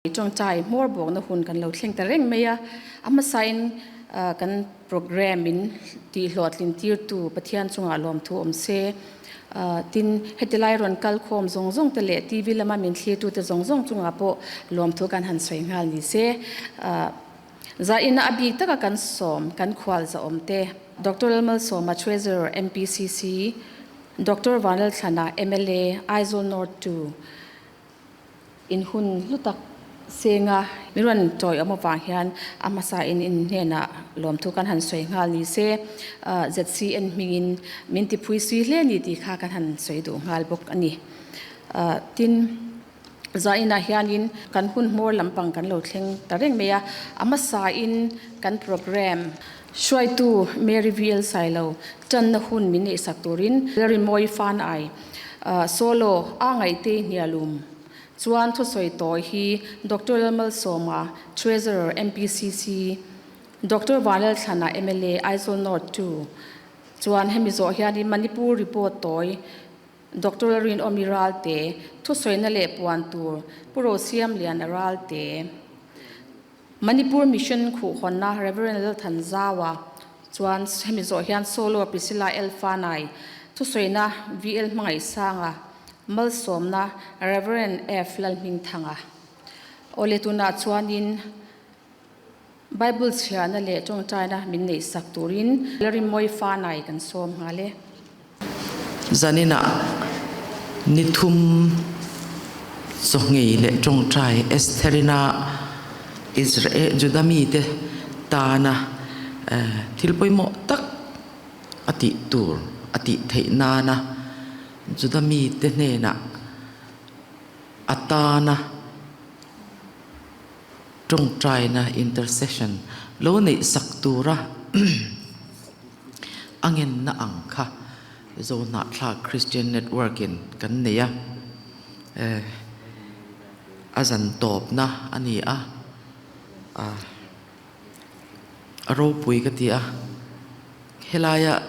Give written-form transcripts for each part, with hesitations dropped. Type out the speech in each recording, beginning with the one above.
Tawngtai hmawr bawkna hun kan lo thleng ta reng mai a, a hmasain kan programme in tihhlawhtlin tirtu Pathian chungah lawmthu awm se. Tin, heti lai rawn kal khawm zawng zawng te leh TV lama min thlirtute zawng zawng chungah pawh lawmthu kan han sawi nghal ni se. Zaina a bik taka kan sawm kan khual zahawm te, Doctor Lalmalsawma Treasurer MPCC, Doctor Vanlalthlana mla Aizawl North ii, In hun hlu tak senga min rawn tawi awm avang hian a hmasa in in hnenah lawmthu kan han sawi nghal ni se, ZCN hmingin min ti phui sui hle ni tih kha kan han sawi duh nghal bawk a ni. Tin, zainah hianin kan hun hmawr lampang kan lo thleng ta reng mai a, a hmasa in kan programme hruaitu Mary VL Sailo tanna hun min neihsak turin Lalrinmawii Fanai Solo a ngaihte hnialum chuan thusawi tawi hi Doctor Lalmalsawma, Treasurer, MPCC, Doctor Vanlalthlana, mla, Aizawl North ii chuan hemi zawh hianin Manipur report tawi Doctor Lalrinawmi Ralte thusawina leh puan tur Pu Rosiamliana Ralte, Manipur Mission khuhhawnna Rev. Lalthanzaua chuan hemi zawh hian Solo Priscilla L. Fanai thusawina VL Hmangaihsanga malsawmna Rev. F. Lalhmingthanga Awle tunah chuanin Bible chhiarna leh tawngtaina min neihsak turin Lalrinmawi Fanai kan sawm nghal e. Zaninah ni thum chawhngei leh tawngtai Estherina Israel Juda mite tana thil pawimawh tak a tih tur a tih theih nana Juda mite hnenah a tana tawngtaina, intercession, lo neih sak tura a ngenna ang kha Zohnahthlak Christian Network in kan nei a, a zan tawpna a ni a, a ropui ka ti a, helaia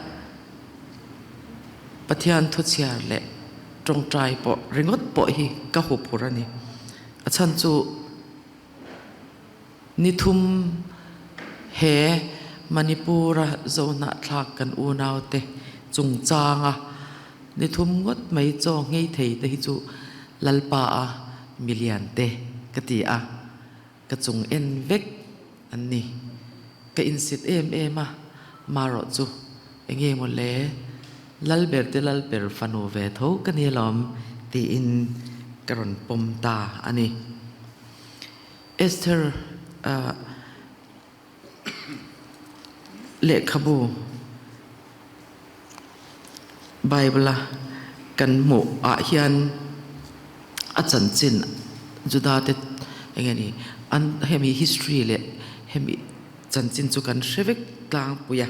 Pathian thuchhiar leh tawngtai pawh ringawt pawh hi ka huphurh a ni. A chhan chu ni thum he Manipur-a Zohnahthlak kan unaute chungchanga ni thum ngawt mai chaw nghei thei te hi chu Lalpa-a milian te ka ti a, ka chung en vek an ni. Ka insit em em a, marawh chu enge maw le? Lalber te Lalber fanu ve tho ka ni alawm tiin ka rawn pawm ta a ni. Esther lehkhabu Bible a kan hmuh ah hian a chanchin Juda te eng nge ni an hemi history leh hemi chanchin chu kan hre vek tlangpui a.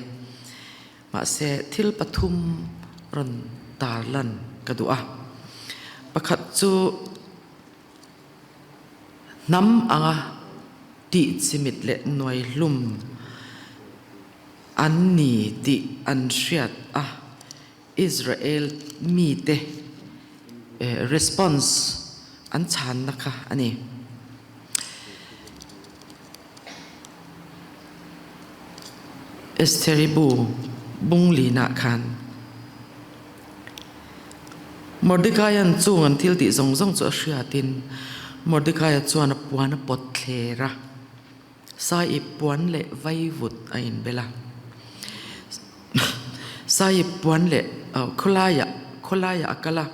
Mahse, thil pathum rawn tarlan ka duh a. Pakhat chu hnam anga tih chimit leh nuaihlum an ni tih an hriat a, Israel mite response an chhanna kha a ni. Estheri bu bung linah khan Mordekaia'n chung an thil tih zawng zawng chu a hriatin Mordekaia chuan a puan a pawt thler a, Saip puan leh vaivut a inbel a. Saip puan leh khawlaiah khawlaiah a kal a,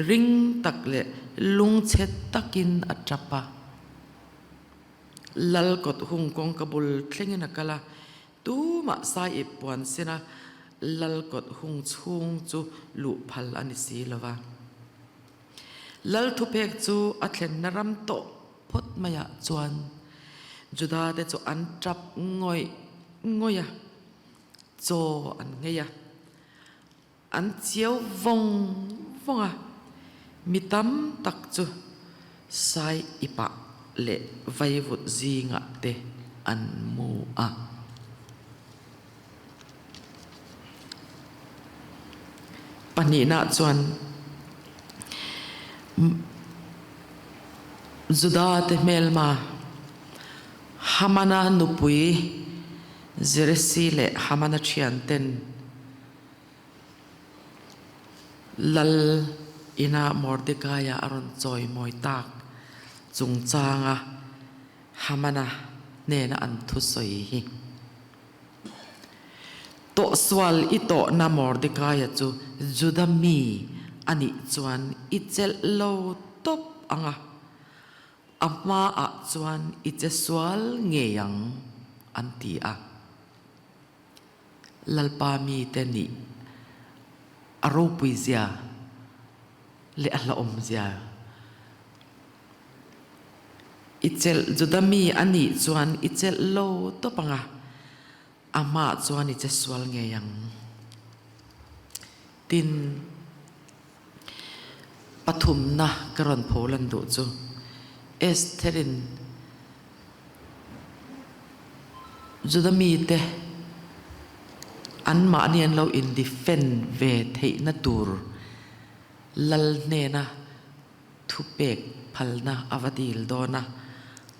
ring tak leh lungchhe takin a tap a. Lal kawt hung kawngka bul thlengin a kal a, tumah Saip puan sena Lal kawt hung chhung chu luh phal a ni si lo va. Lal thupek chu a thlenna ram tawh phawt maiah chuan Juda te chu an tap ngawih ngawih a, chaw an nghei a. An chiau vawng vawng a, mi tam tak chu sai ipah leh vaivut zingah te an mu a. Pahnihna chuan. Juda te hmelma Hamana nupui Zeresi leh Hamana thianten Lal ina Mordekaia a rawn chawimawi tak chungchanga Hamana hnena an thusawi hi. Tawhsual i tawhna Mordekaia chu Juda mi a nih chuan i chelh lo tawp ang a, a hmaah chuan i che sual ngei ang, an ti a. Lalpa mite nih a ropui zia leh a hlauhawm zia I chelh Juda mi a nih chuan i chelh lo tawp ang a, a hmaah chuan i che sual ngei ang. Tin, pathumna ka rawn pho lan duh chu Estherin Juda mite anmahni an lo in-defend ve theihna tur lal hnena Thupek phalna a va dil dawn a,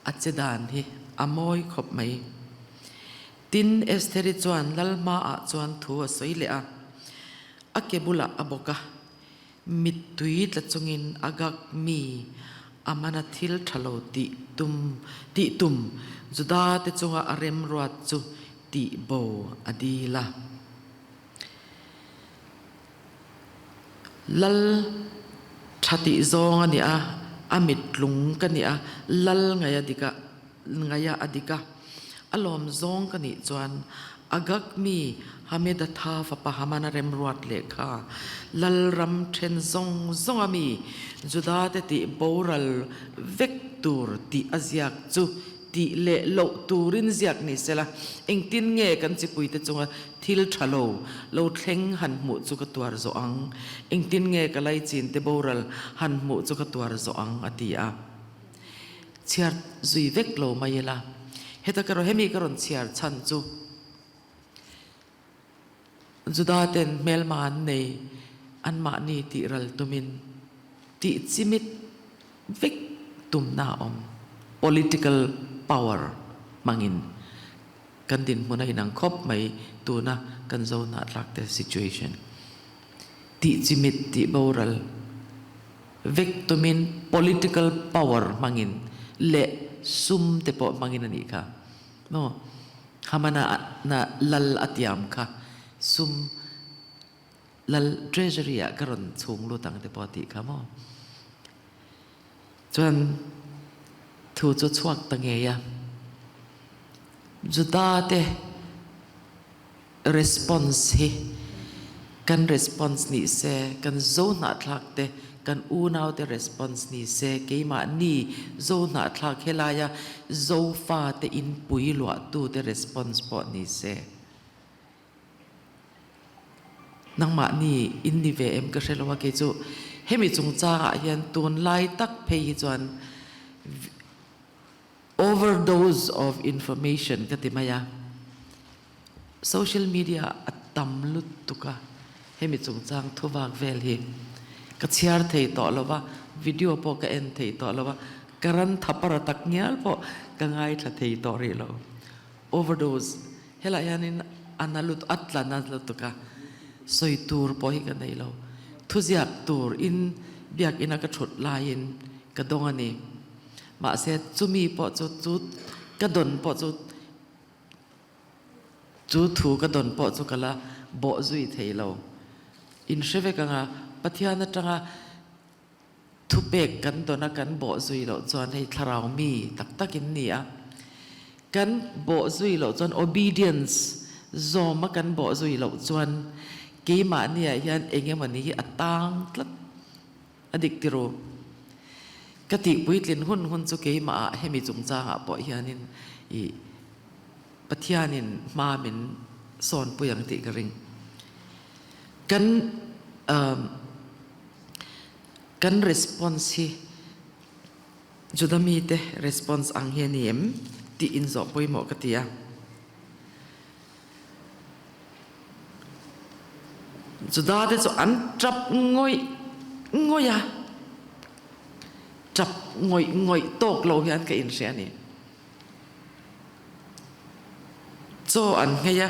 a che dan hi a mawi khawp mai. Tin, Estheri chuan lal hmaah chuan thu a sawi leh a, a ke bulah a bawk a, mittui tla chungin Agag mi Amana thil tha lo tih tum tih tum Juda te chunga a remruat chu tih bo a dil a. Lal tha tih zawng a ni a, a mittlung ka ni a, lal ngaih a dik a, ngaih a a dik a. A lawm zawng ka nih chuan Agag mi Hamedatha fapa Hamana remruat lehkha, lal ram then zawng zawnga mi Judate tih boral vek tur tih a ziak chu tih leh loh turin ziak ni sela, engtin nge kan chipuite chunga thil tha lo lo thleng han hmuh chu ka tuar zawh ang? Engtin nge ka laichinte boral han hmuh chu ka tuar zawh ang? a ti a. Chhiar zui vek lo mai ila, heta ka rawn hemi ka rawn chhiar chhan chu Juda ten hmelma an nei, anmahni tih ral tumin tih chimit vek tumna a awm. Political power hmangin kan dinhmun a inang khawp mai tuna kan zo hnahthlak te situation. Tih chimit tih boral vek tumin political power hmangin leh sum te pawh hmangin a nih kha. Maw? Hamana na lal a tiam kha sum lal treasury ah ka rawn chhung lut ang te pawh a tih kha maw? Chuan thu chu chhuak ta ngei a, Juda te Response hi kan response ni se, kan zo hnahthlak te, kan unau te response ni se, keimahni zo hnahthlak helaia Zofa te inpui luahtu te response pawh ni se. Nangmahni in ni ve em ka hre lo a, kei chu hemi chungchangah hian tunlai tak phei hi chuan Overdose of information ka ti mai a, social media a tam lutuk a, hemi chungchang thuvak vel hi ka chhiar thei tawh lo va, video pawh ka en thei tawh lo va, ka ran thapara tak ngial pawh ka ngaithla thei tawh rih lo. Overdose helai hianin a na lut a tla na lutuk a, sawi tur pawh hi ka nei lo. Thuziak tur in biakina ka thut laiin ka dawng a ni. Mahse, chumi pawh chu, chu ka dawn pawh chu, chu thu ka dawn pawh chu ka la bawh zui thei lo. In hre vek anga Pathian atanga thupek kan dawn a kan bawh zui loh chuan hei thlarau mi tak tak in ni a. Kan bawh zui loh chuan obedience zawm a kan bawh zui loh chuan keimahniah hian eng emawni hi a tang tlat. A dik ti ru. Ka tih puitlin hun hun chu keimah ah hemi chungchangah pawh hianin i Pathianin hma min sawn pui ang tih ka ring. Kan kan response hi Juda mite response ang hi a ni em tih inzawh pawimawh ka ti a. Juda te chu an tap ngawih ngawih a. Tap ngawih ngawih tawk lo hian ka inhria a ni. Chaw an nghei a,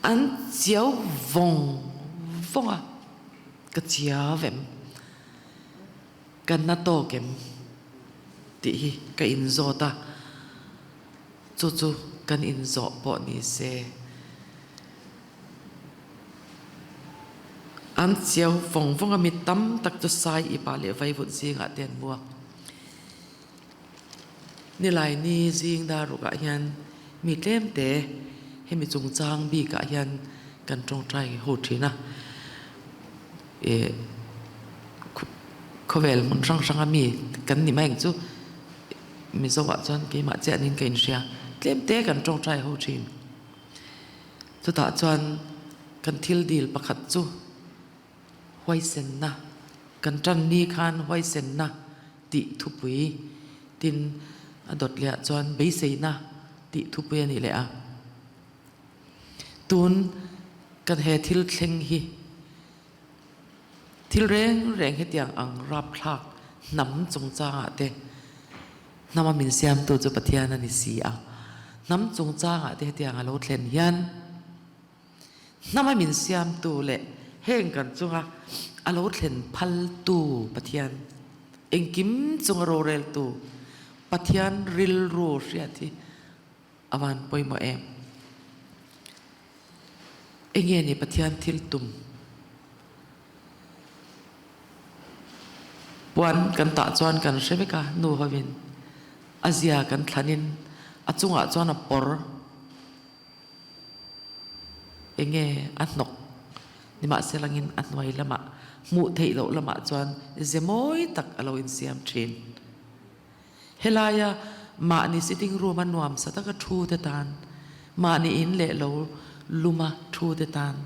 an chiau vawng vawng a, ka chiau em? Ka na tawk em? Tih hi ka inzawt a, chu chu kan inzawh pawh ni se. An chiau vawng vawng a, mi tam tak chu sai ipa leh vaivut zingah te an mu a. Nilaini zing dar rukah hian mi tlemte hemi chungchang bikah hian kan tawngtai ho thin a. Ih khawvel hmun hrang hranga mi kan ni mai ang chu Mizoah chuan keimah chiah niin ka inhria. Tlemte kan tawngtai ho thin. Chutah chuan kan thil dil pakhat chu huaisenna, kan tan ni khan huaisenna tih thupui tin a dawt leh ah chuan beiseina tih thupui a nih leh a. Tun kan he thil thleng hi thil reng reng hetiang ang rapthlak hnam chungchangah te hnama min siamtu chu Pathian a ni si a, hnam chungchangah te hetiang a lo thlen hian Hnama min siamtu leh heng kan chunga a lo thlen phaltu Pathian, engkim chunga roreltu Pathian rilru hriat hi a van pawimawh em? Enge ni Pathian thil tum? Puan kan tah chuan kan hre vek a, nu hovin a zia kan thlanin a chungah chuan a pawr. Enge a hnawk nimahselangin a hnuai lamah hmuh theih loh lamah chuan ze mawi tak a lo insiam thin. Helaia mahni sitting room a nuam sa taka thu te tan, mahni in leh lo luma thu te tan,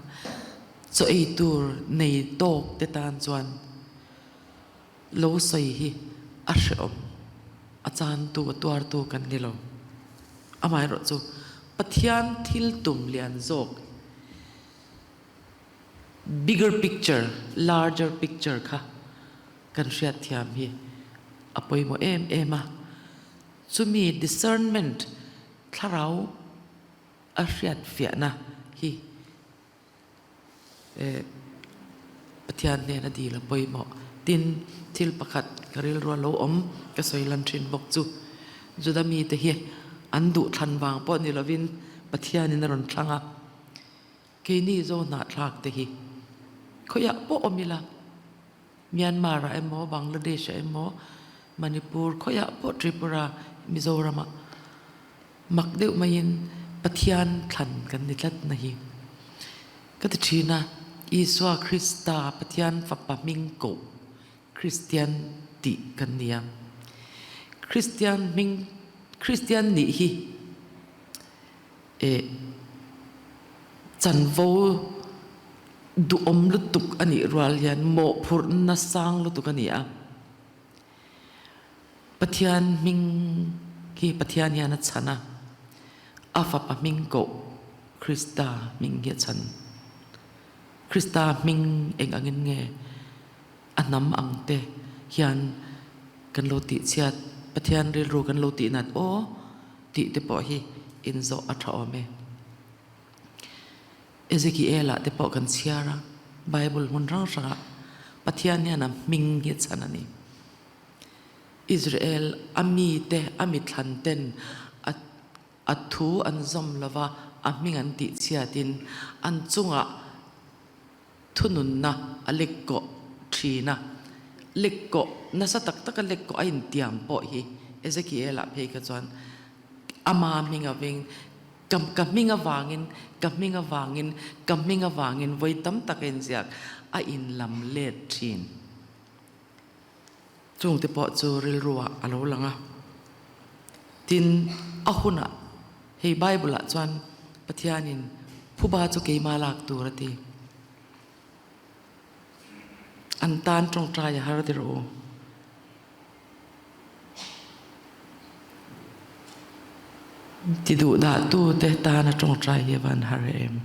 chaw ei tur nei tawk te tan chuan Lo sawi hi a hrehawm, a chantu, a tuartu kan ni lo. Amaherawh chu Pathian thil tum lian zawk, bigger picture, larger picture kha kan hriatthiam hi a pawimawh em em a. Chumi discernment, thlarau a hriatfiahna hi Pathian hnena dil a pawimawh. Tin, thil pakhat ka rilru a lo awm ka sawi lan thin bawk chu Juda mite hi an duh thlan vang pawh ni lovin Pathianin a rawn thlang a, keini zo hnahthlak te hi khawiah pawh awm ila, Myanmar ah emaw, Bangladesh ah emaw, Manipur khawiah pawh Tripura, Mizoram ah Mak deuh maiin Pathian thlan kan ni tlat na hi ka ti thin a, Isua Krista Pathian Fapa hming koh Kristian tih kan ni a. Kristian hming Kristian nih hi eh chanvo duhawm lutuk a nih rual hian mawhphurhna sang lutuk a ni a. Pathian hming hi Pathian hian a chhan a, a Fapa hming koh Krista hming hi a chhan. Krista hming eng angin nge a hnam ang te hian kan lo tihchhiat, Pathian rilru kan lo tihnat aw tih te pawh hi inzawh a tha awm e. Ezekiel-ah te pawh kan chhiar a, Bible hmun hrang hrangah Pathian hian a hming hi a chhan a ni. Israel a mite, a mithlan ten a a thu an zawm lova, a hming an tihchhiatin an chungah thununna a lek kawh thin a. Lek kawh, nasa tak taka lek kawh a intiam pawh hi Ezekiel-ah phei kha chuan ama hming a veng. Ka ka hming avangin, ka hming avangin, ka hming avangin vawi tam tak a inziak, a inlam let thin. Chungte pawh chu rilruah a lo lang a. Tin, a hunah hei Bible-ah chuan Pathianin phuba chu keimah lak tur a ti. An tan tawngtai a har tir u. Ti duh dah tu te tana tawngtai hi a van har em?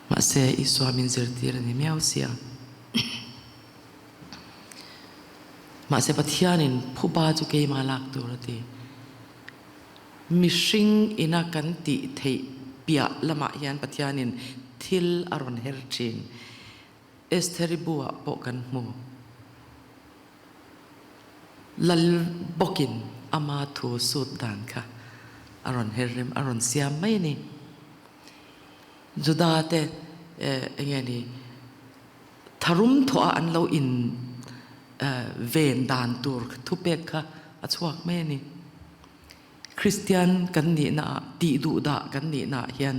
Mahse Isua min zirtir a ni miau sia. Mahse Pathianin phuba chu keimah lak tur a ti. Mihring ina kan tih theih piah lamah hian Pathianin thil a rawn her thin. Estheri bu-ah pawh kan hmu. Lal bawkin ama thu sut dan kha a rawn her rem, a rawn siam mai a ni. Juda te eng nge ni tharum thawh a an lo in ven dan tur thupek kha a chhuak mai a ni. Kristian kan nihna ah tih duh dah kan nihna ah hian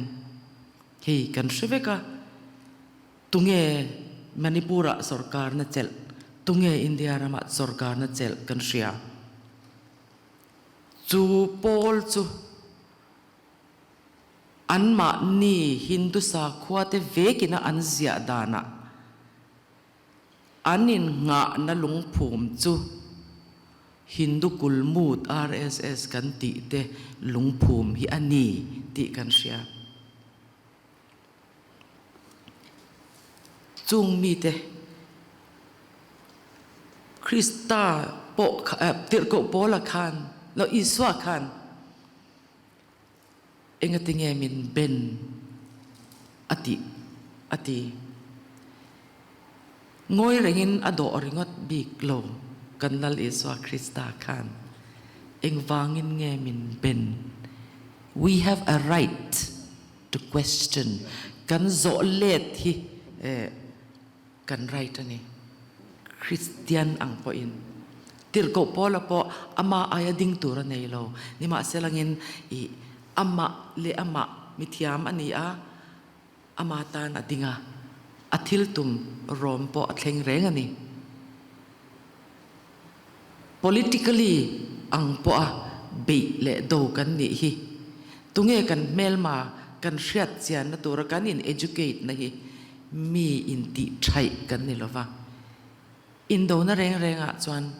hei kan hre vek a, tunge Manipur ah sorkarna chelh, tunge India ramah sorkarna chelh kan hria. Chu pawl chu Anmahni Hindu sakhuate vekina an ziah danah an innghahna lungphum chu Hindu kulmut RSS kan tih te lungphum hi a ni tih kan hria. Chung mite Krista pawh Tirhkoh Paula khan, no Isua khan, Engatinge min ben a tih a ti. Ngawi rengin a dawh ringawt bik lo kan Lal Isua Krista khan engvangin nge min ben? We have a right to question kan zawh let hi Kan right a ni. Kristian ang pawhin Tirhkoh Paula pawh ama aia ding tur a nei lo. Nimahselangin i amah leh amah mithiam a ni a, ama tan a ding a, a thil tum rawm pawh a thleng reng a ni. Politically ang pawha beih leh do kan nih hi tunge kan hmelma kan hriat chianna tura kan in educate na hi Mi intih thaih kan ni lova, indona reng rengah chuan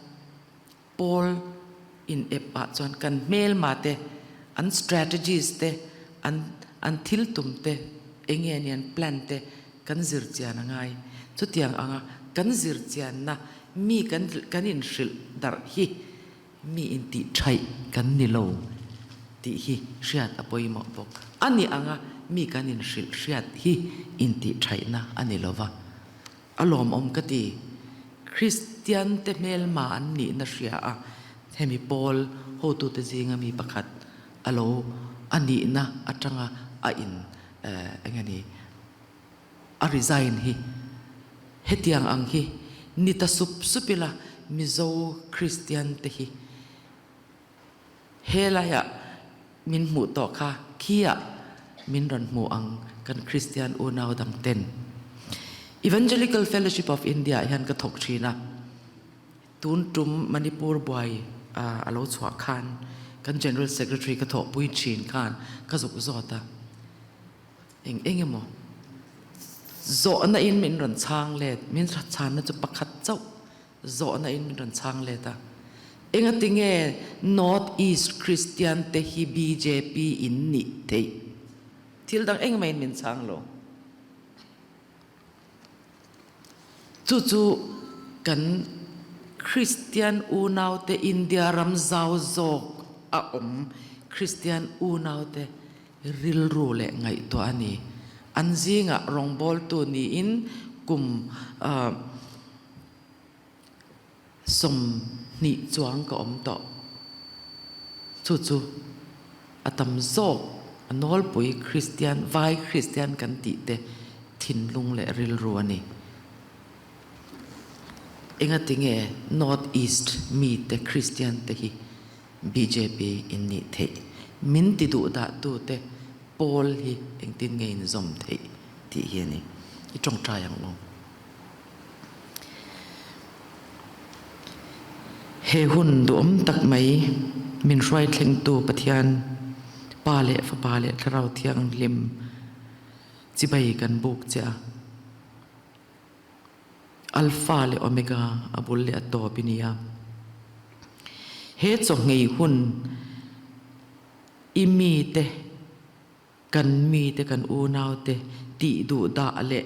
pawl in ep ah chuan kan hmelma te, an strategies te, an an thil tum te, eng nge ni an plan te kan zir chian a ngai. Chutiang anga kan zir chianna mi kan kan inhrilh darh hi Mi intih thaih kan ni lo tih hi hriat a pawimawh bawk. A ni anga mi kan inhrilh hriat hi intih thaihna a ni lova, a lawmawm ka ti. Kristian te hmelma an nihna hria a, hemi pawl hotute zinga mi pakhat a lo a nihna atanga a in eng nge ni a resign hi hetiang ang hi ni ta sup sup ila Mizo Kristian te hi helaiah min hmuh tawh kha khiah min rawn hmu ang kan Kristian unau dang ten. Evangelical Fellowship of India ah hian ka thawk thin a, tun tum Manipur buai a lo chhuah khan kan General Secretary ka thawhpui thin khan ka zuk zawt a. Eng eng emaw zawhna in min rawn chhang let, min chhanna chu pakhat chauh zawhna in min rawn chhang let a. Engati nge North East Christian te hi bjp in nih theih? Thil dang engmah in min chhang lo. Chu chu kan Kristian unaute India ram zau zawk a awm Kristian unaute rilru leh ngaihtuah a ni. An zingah rawngbawltu niin kum 20 chuang ka awm tawh. Chu chu a tam zawk a nawlpui Kristian, vai Kristian kan tih te thinlung leh rilru a ni. Engati nge North East mite Kristian te hi bjp in nih theih? Min ti duh dah tute pawl hi engtin nge in zawm theih tih hi a ni. I tawngtai ang u. He hun duhawm tak mai min hruai thlengtu Pathian Pa leh Fapa leh Thlarau Thianghlim chibai kan buk che a. Alpha leh Omega a bul leh a tawp i ni a. He chawhngei hun i mite Kan mite kan unaute tih duh dah leh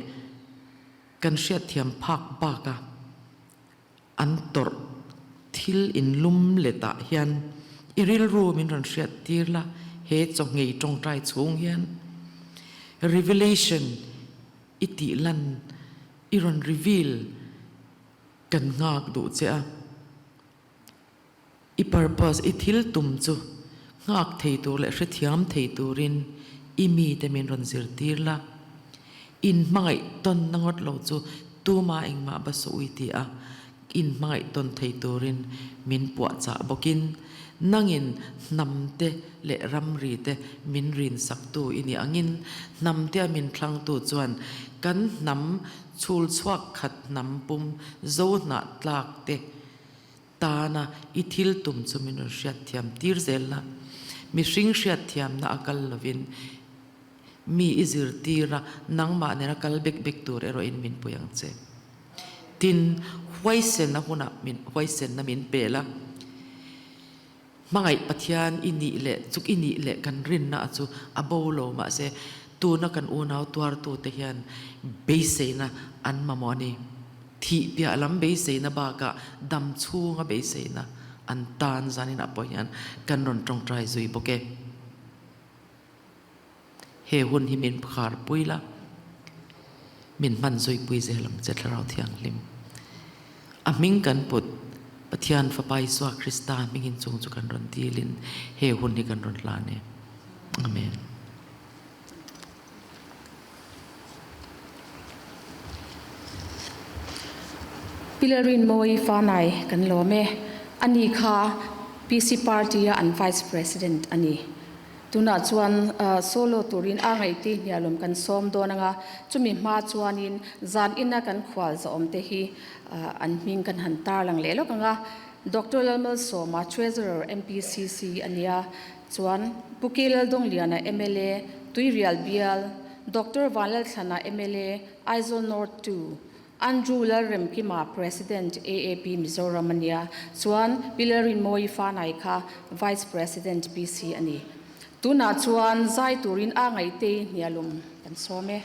kan hriatthiam phak baka an tawrh thil inlum letah hian i rilru min rawn hriat tir la, he chawngei tawngtai chhung hian revelation i tih lan i rawn reveal kan nghak duh che a. I purpose, i thil tum chu nghak thei tur leh hrethiam thei turin i mite min rawn zirtir la. In hmangaih tawnna ngawt lo chu tuma engmah ba suh ui ti a, in hmangaih tawn thei turin min puahchah bawkin nangin hnamte leh ramrite min rinsaktu i nih angin hnamtea min thlangtu chuan kan hnam chhul chhuak khat hnam pum zo hnah tlak te Tana i thil tum chu min rawn hriatthiam tir zel la, mihring hriatthiamna a kal lovin mi i zirtir a, nangmah nena kal bek bek tur erawhin min pui ang che. Tin, huaisenna hunah min huaisenna min pe la, hmangaih Pathian i nih leh chuk i nih leh kan rinna a chu a bo lo mahse tuna kan unau tuartute hian beiseina an mamawh a ni. Thih piah lam beiseina bakah dam chhunga beiseina an tan zanin ah pawh hian kan rawn tawngtai zui bawk e. He hun hi min phar pui la, min hman zui pui zel ang che Thlarau Thianghlim. A hming kan put Pathian Fapa Isua Krista hmingin chung chu kan rawn dilin he hun hi kan rawn hlan e. Amen. Pi Lalrinmawii Fanai kan lawm e. Ani kha PC Party a an Vice President a ni. Tunah chuan solo turin a ngaihti hnialawm kan sawm dawn anga, chumi hma chuanin zan ina kan khual zawhawm te hi an hming kan han tarlang leh lawk anga, Doctor Lalmalsawma, Treasurer MPCC a nia. Chuan Pu K. Laldawngliana mla, Tuirial Bial, Doctor Vanlalthlana mla, Aizawl North ii, Andrew Lalremkima President AAP Mizoram a nia, chuan Pi Lalrinmawii Fanai kha Vice President PC a ni. Tunah chuan zai turin a ngaihtei hnialum kan sawm e.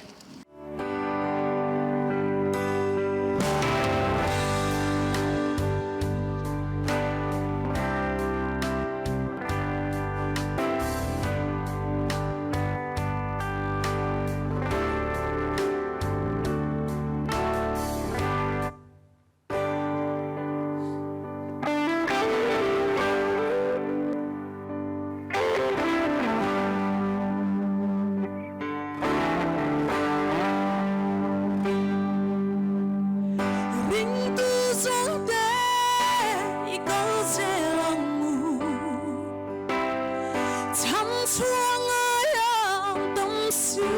Ringtu zawngte i kal zel ang u. Chham chhuah ngai ang tam si.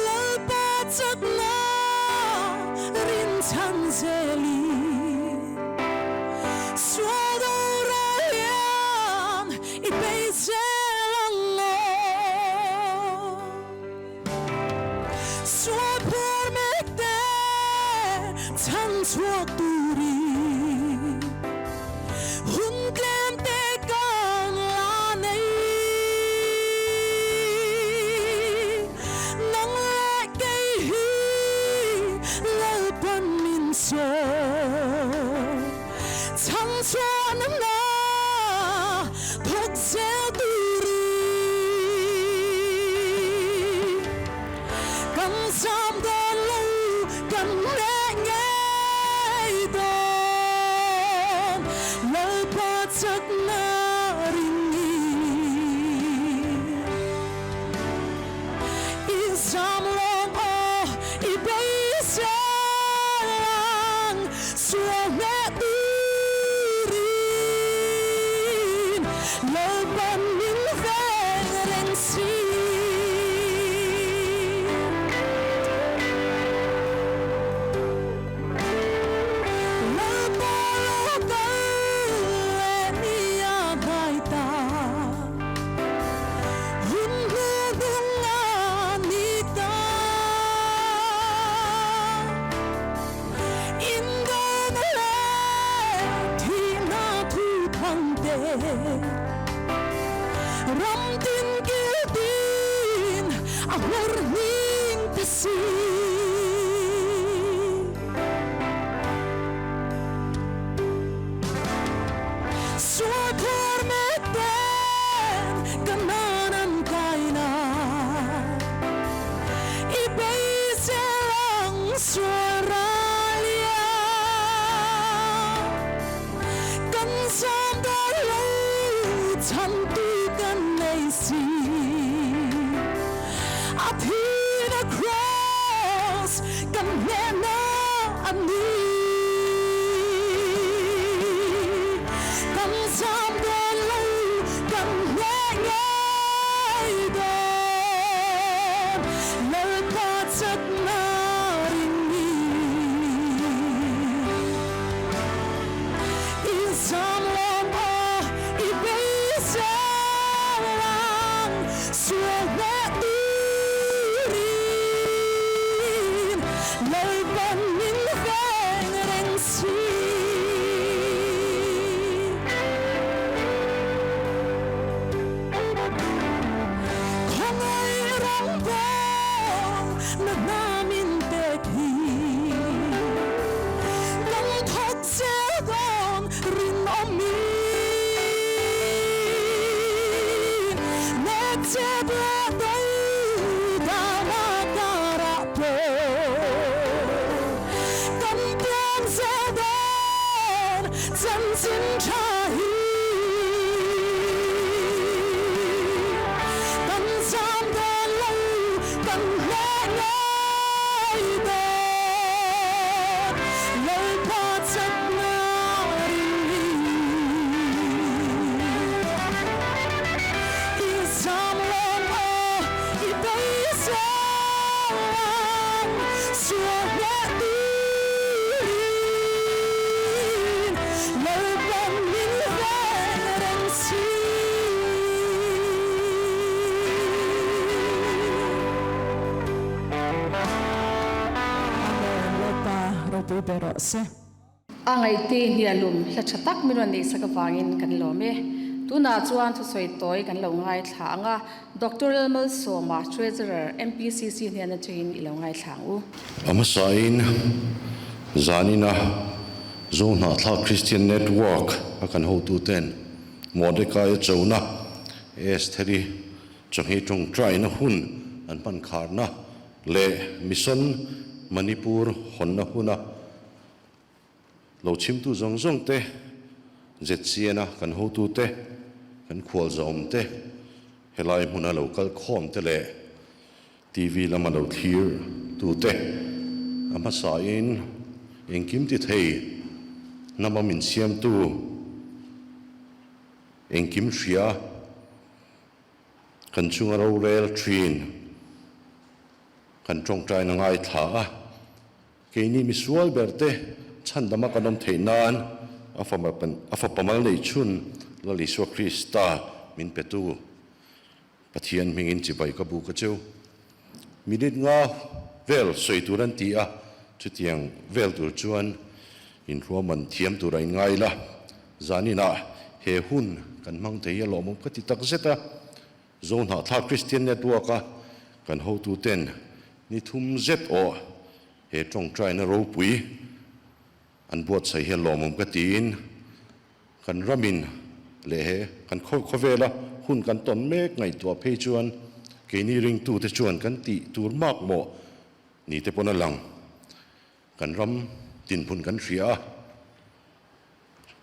Lalpa chakna rinchhan zelin Sual dora hian i bei zel ang aw. Sual phur mekte chhan chhuak turin hun tlem te kan la nei. Nang leh kei hi Lalpan min sawi chhang chuan a na thawk zel turin kan zam dawn lo kan leh ngei dawn Lalpa chakna ring in. I zam lawng aw i beisel ang sual hneh turin Lalpan min veng reng si. Lalpa lo kal leh ni a hnai ta. Hun hnu hnung a ni ta. Indona leh thihna thu thang te ram tin kil tin a hmur hning ta si. Lalpan min veng reng si. Khawngaih rawngbawl na hna min pek hi. Kan thawk zel dawn rinawmin. Nek chep leh dodalna karah pawh kan puang zel dawn chanchin tha hi. Kan zam dawn lo, kan hleh ngei dawn. Lalpa chakna ring hi. I zam lawm aw, i beisei ang, sual hleh turin Lalpan min veng reng si. Amen, Lalpa ropui ber rawh se. A ngaihte hnialum hla tha tak min rawn neihsak avangin kan lawm e. Tunah chuan thusawi tawi kan lo ngaithla ang a, Doctor Lalmalsawma, Treasurer, MPCC hnen atangin i lo ngaithla ang u. A hmasain zanina Zohnahthlak Christian Network a kan hotuten Mordecai-a chona Estheri chawhmeh tawngtaina hun an hman kharna leh Mission Manipur hawnna huna Lo chhimtu zawng zawng te, ZCN-a kan hotu te, kan khualzawm te, helai hmuna lo kal khawm te leh TV lama lo thlir tu te a hmasain engkim ti thei hnama min siamtu engkim hria kan chunga rorel thin kan tawngtaina ngaithla a. Keini misual berte chhandama kan awm theih nan a fapa mal neih chhun Lal Isua Krista min petu Pathian hmingin chibai ka bu ka cheu. Minute nga vel sawi tur an ti a, chutiang vel tur chuan inhruaman thiam tur a inngai la. Zaninah he hun kan hmang thei hi a lawmawm ka ti takzet a. Zohnahthlak Christian Network-a kan hotuten ni thum zet aw he tawngtaina ropui an buatsaih hian lawmawm ka tiin kan ramin leh he kan khawvela hun kan tawn mek ngaihtuah phei chuan keini ringtute chuan kan tih tur makmawh ni te pawn a lang. Kan ram dinhmun kan hria a,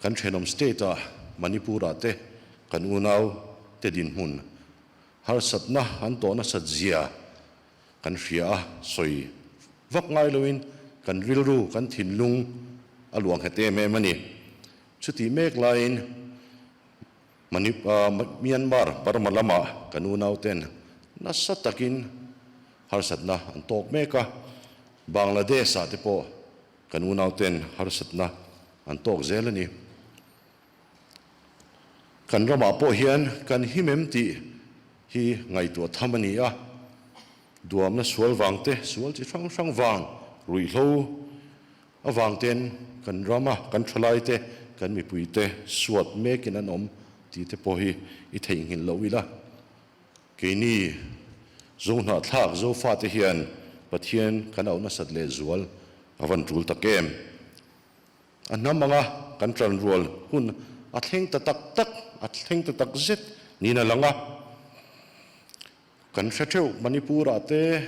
kan thenawm state-ah Manipur-ah te kan unau te dinhmun harsatna an tawh nasat zia kan hria a, sawi vak ngai loin kan rilru, kan thinlung a luah nghet em em a ni. Chutih mek laiin Myanmar, Burma lamah kan unau ten nasa takin harsatna an tawk mek a, Bangladesh-ah te pawh kan unau ten harsatna an tawk zel a ni. Kan ramah pawh hian kan him em tih hi ngaihtuah tham a ni a, duamna sual vang te, sual chi hrang hrang vang, ruihhlo, Avang ten kan rama kan thalai te, kan mipui te suat mekin an awm tih te pawh hi i theihnghilh loh ila. Keini Zohnahthlak Zofate hian Pathian kan auh nasat leh zual a van tul tak em? A hnam anga kan tan rual hun a thleng ta tak tak, a thleng ta tak zet niin a lang a. Kan hre theuh Manipur-ah te,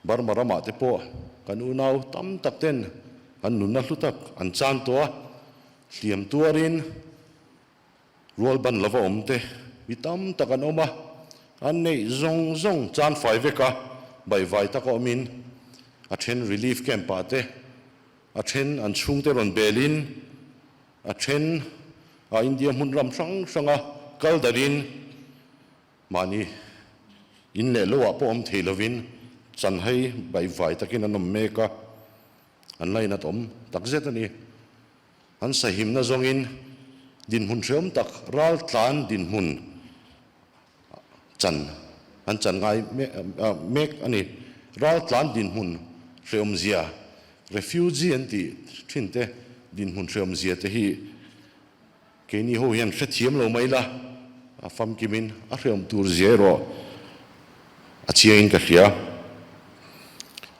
Burma ramah te pawh kan unau tam tak ten an nunna hlu tak an chan tawh a, hliam tuarin rual ban lova awm te mi tam tak an awm a, an neih zawng zawng chan fai vek a, baihvai taka awmin a then relief camp ah te, a then an chhungte rawn belin, a then a India hmun ram hrang hranga kal darin Mahni in leh lo ah pawh awm thei lovin chanhai baihvai takin an awm mek a, an lainat awm takzet a ni. An sahimna zawngin dinhmun hreawm tak raltlan dinhmun chan an chan ngai mek a ni. Raltlan dinhmun hreawmzia. Refugee an tih thin te dinhmun hreawmzia te hi keini ho hian hrethiam lo mai la, a famkimin a hreawm tur zia erawh a chiangin ka hria.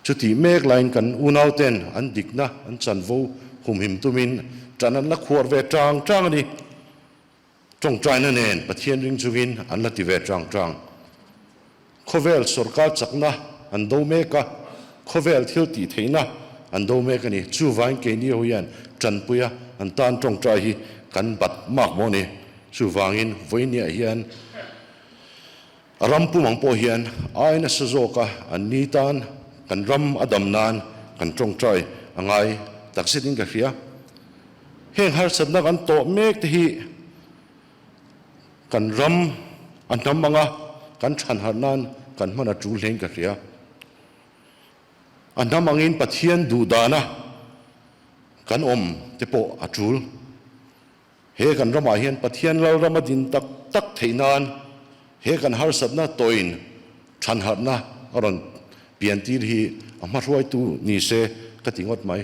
Chutih mek laiin kan unauten an dikna an chanvo humhim tumin tan an la khuar ve tang tang a ni. Tawngtaina nen Pathian ring chungin an la ti ve tang tang. Khawvel sorkar chakna an do mek a, khawvel thil tih theihna an do mek a ni. Chuvangin keini ho hian tanpuia an tan tawngtai hi kan bat mak maw ni. Chuvangin vawinia hian a ram pum ang pawh hian ai nasa zawka an ni tan kan ram a dam nan kan tawngtai a ngai takzetin ka hria. Heng harsatna kan tawh mek te hi kan ram a hnam anga kan thanharh nan kan hman a tul hlein ka hria. A hnam angin Pathian duh dana kan awm te pawh a tul. He kan ramah hian Pathian Lalram a din tak tak theih nan he kan harsatna tawhin thanharhna a rawn piantir hi a hmahruaitu ni se ka ti ngawt mai.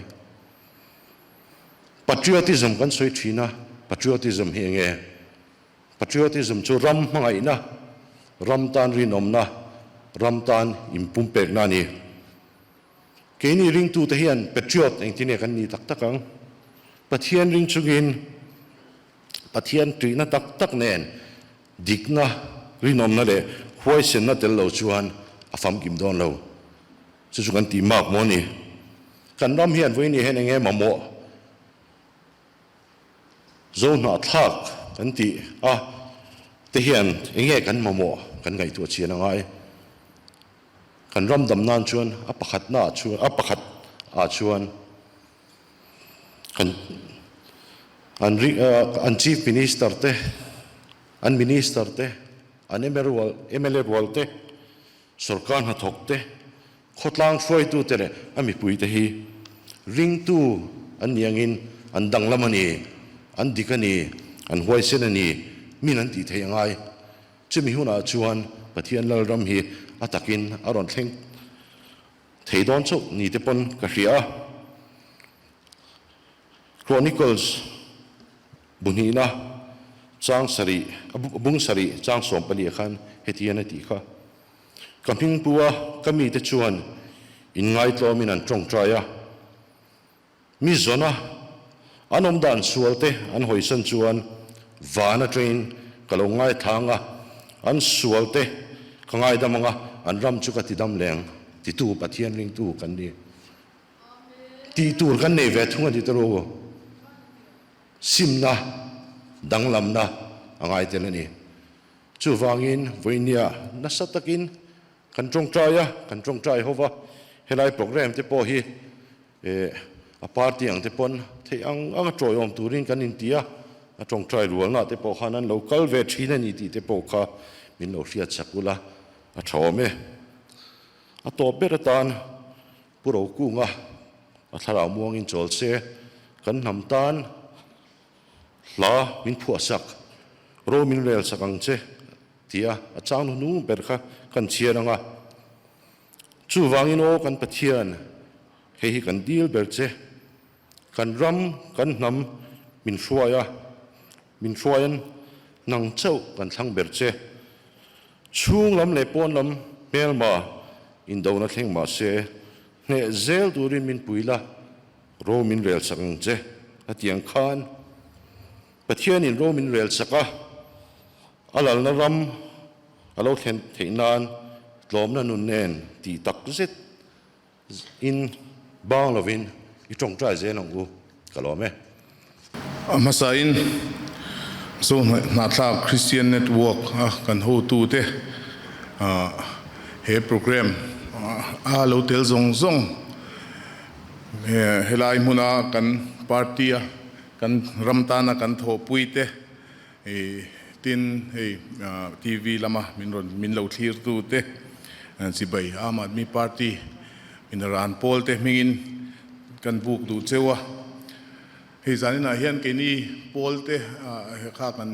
Patriotism kan sawi thin a, patriotism hi enge? Patriotism chu ram hmangaihna, ram tan rinawmna, ram tan inpumpekna a ni. Keini ringtute hian patriot engtin nge kan nih tak tak ang? Pathian ring chungin Pathian tuihna tak tak nen dikna, rinawmna leh huaisenna tel lo chuan a famkim dawn lo. Chu chu kan tih mak maw ni? Kan ram hian vawiin hian enge mamawh zo hnahthlak kan tih a te hian enge kan mamawh kan ngaihtuah chian a ngai. Kan ram dam nan chuan a pakhatna ah chuan a pakhat ah chuan kan an an Chief Minister te, an Minister te, an mla rual te, sorkar hnathawk te, khawtlang hruaitu te leh a mipui te hi ringtu an nih angin an danglam a ni, an dik a ni, an huaisen a ni, min an tih theih a ngai. Chumi hunah chuan Pathian Lalram hi a takin a rawn thleng thei dawn chauh ni te pawn ka hria a. Chronicles bu hnihna chang sarih, bung sarih chang 14 ah khan hetian a tih kha. Ka hmingpua ka mite chuan inngaitlawmin an tawngtai a. Mi zawna an awm dan sual te an hawisan chuan van atangin ka lo ngaithla ang a, an sual te ka ngaidam ang a, an ram chu ka tidam leng titu Pathian ringtu kan ni. Tih tur kan nei ve thung a ni tawrh u. Simna, danglamna a ngai tel a ni. Chuvangin vawinia nasa takin kan tawngtai a, kan tawngtai ho va, helai programme te pawh hi Eh, a party ang te pawn theih ang ang a tawiawm turin kan inti a, a tawngtai rualna te pawh khan an lo kal ve thin a ni tih te pawh kha min lo hriat chak ula a tha awm e. A tawp ber atan Pu Rokunga a thlarau muangin chawl se, kan hnam tan hla min phuahsak, ro min relsak ang che tia a chang hnuhnung ber kha kan chhiar ang a. Chuvangin aw kan Pathian, hei hi kan dil ber che, kan ram, kan hnam min hruai a, min hruaiin nang chauh kan thlang ber che. Chhung lam leh pawn lam hmelma indona thleng mah se, hneh zel turin min pui la, ro min rel sak ang che, a ti ang khan Pathianin ro min rel sak a, a lalna ram a lo thlen theih nan tlawmna nun nen tih tak zet in bang lovin i tawngtai zel ang u, ka lawm e. A hmasain Zohnahthlak Christian Network a kan hotute he program a lo tel zawng zawng helai hmuna kan party a kan ram tana kan thawhpuite I tin hei TV lama min rawn min lo thlir tu te chibai Aam Aadmi Party min ran pawl te hmingin kan buk duh cheu a. Hei zaninah hian keini pawl te kha kan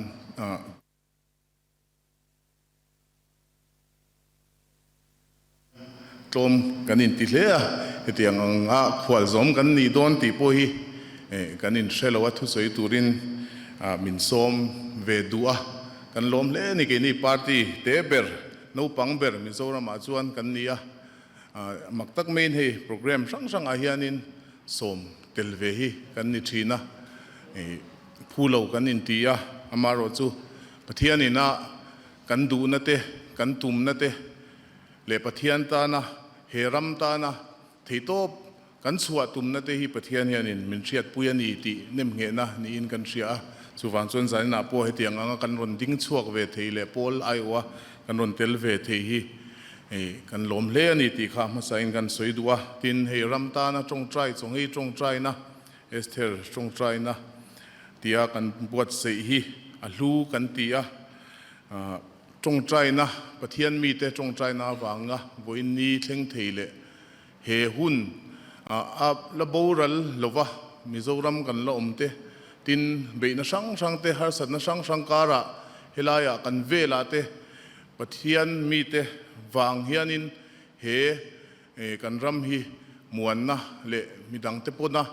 Tlawm kan inti hle a, Hetiang anga khualzawm kan nih dawn tih pawh hi kan inhre lo a, thusawi turin min sawm ve duh a, kan lawm hle a ni. Keini party te ber, naupang ber Mizoramah chuan kan ni a, mak tak maiin hei programme hrang hrangah hianin sawm tel ve hi kan ni thin a, phu lo kan inti a, amaherawhchu Pathianin a kan duhna te, kan tumna te leh Pathian tana, he ram tana theihtawp kan chhuah tumna te hi Pathian hianin min hriatpui a ni tih nemnghehna niin kan hria a. Chuvang chuan zaninah pawh hetiang anga kan rawn ding chhuak ve thei leh pawl aiawha kan rawn tel ve thei hi kan lawm hle a ni tih kha hmasain kan sawi duh a. Tin, hei ram tana tawngtai, chawngei tawngtaina, Esther tawngtaina tia kan buatsaih hi a hlu kan ti a. Tawngtaina, Pathian mite tawngtaina avanga vawiin ni thleng thei leh he hun a la boral lova Mizoram kan la awm te, tin beihna hrang hrang te, harsatna hrang hrang karah helaiah kan velah te Pathian mite vang hianin he kan ram hi muanna leh midangte pawna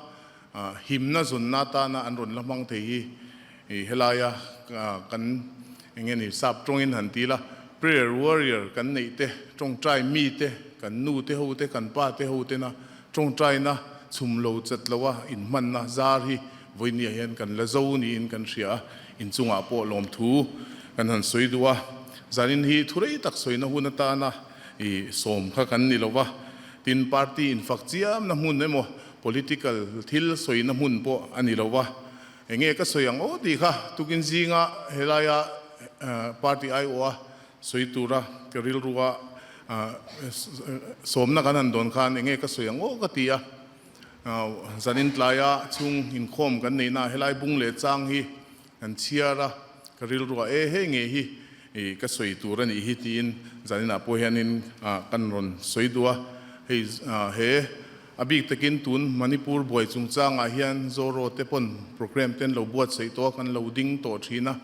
himna zawnna atana an rawn la hmang thei hi helaia kan eng nge ni sap tawngin han ti ila prayer warrior kan neih te, tawngtai mi te, kan nu te ho te, kan pa te ho tena tawngtaina chhum lo chat loa inhmanna zar hi vawinia hian kan la zo niin kan hria a, inchungah pawh lawmthu kan han sawi duh a, zanin hi thu rei tak sawina hun atana I sawm kha kan ni lo va, tin party infak chiamna hmun emaw political thil sawina hmun pawh a ni lo va, enge ka sawi ang aw tih kha tukin zinga helaia party aiawha sawi tura ka rilrua sawmna kan han dawn khan enge ka sawi ang aw ka ti a, zanin tlaia chhung inkhawm kan neihna helai bung leh chang hi Kan chhiar a, ka rilru a, e hei nge hi i ka sawi tur a nih hi tiin zaninah pawh hianin kan rawn sawi duh a. Hei he a bik takin tun Manipur buai chungchangah hian Zoro te pawn programme te an lo buatsaih tawh a, kan lo ding tawh thin a.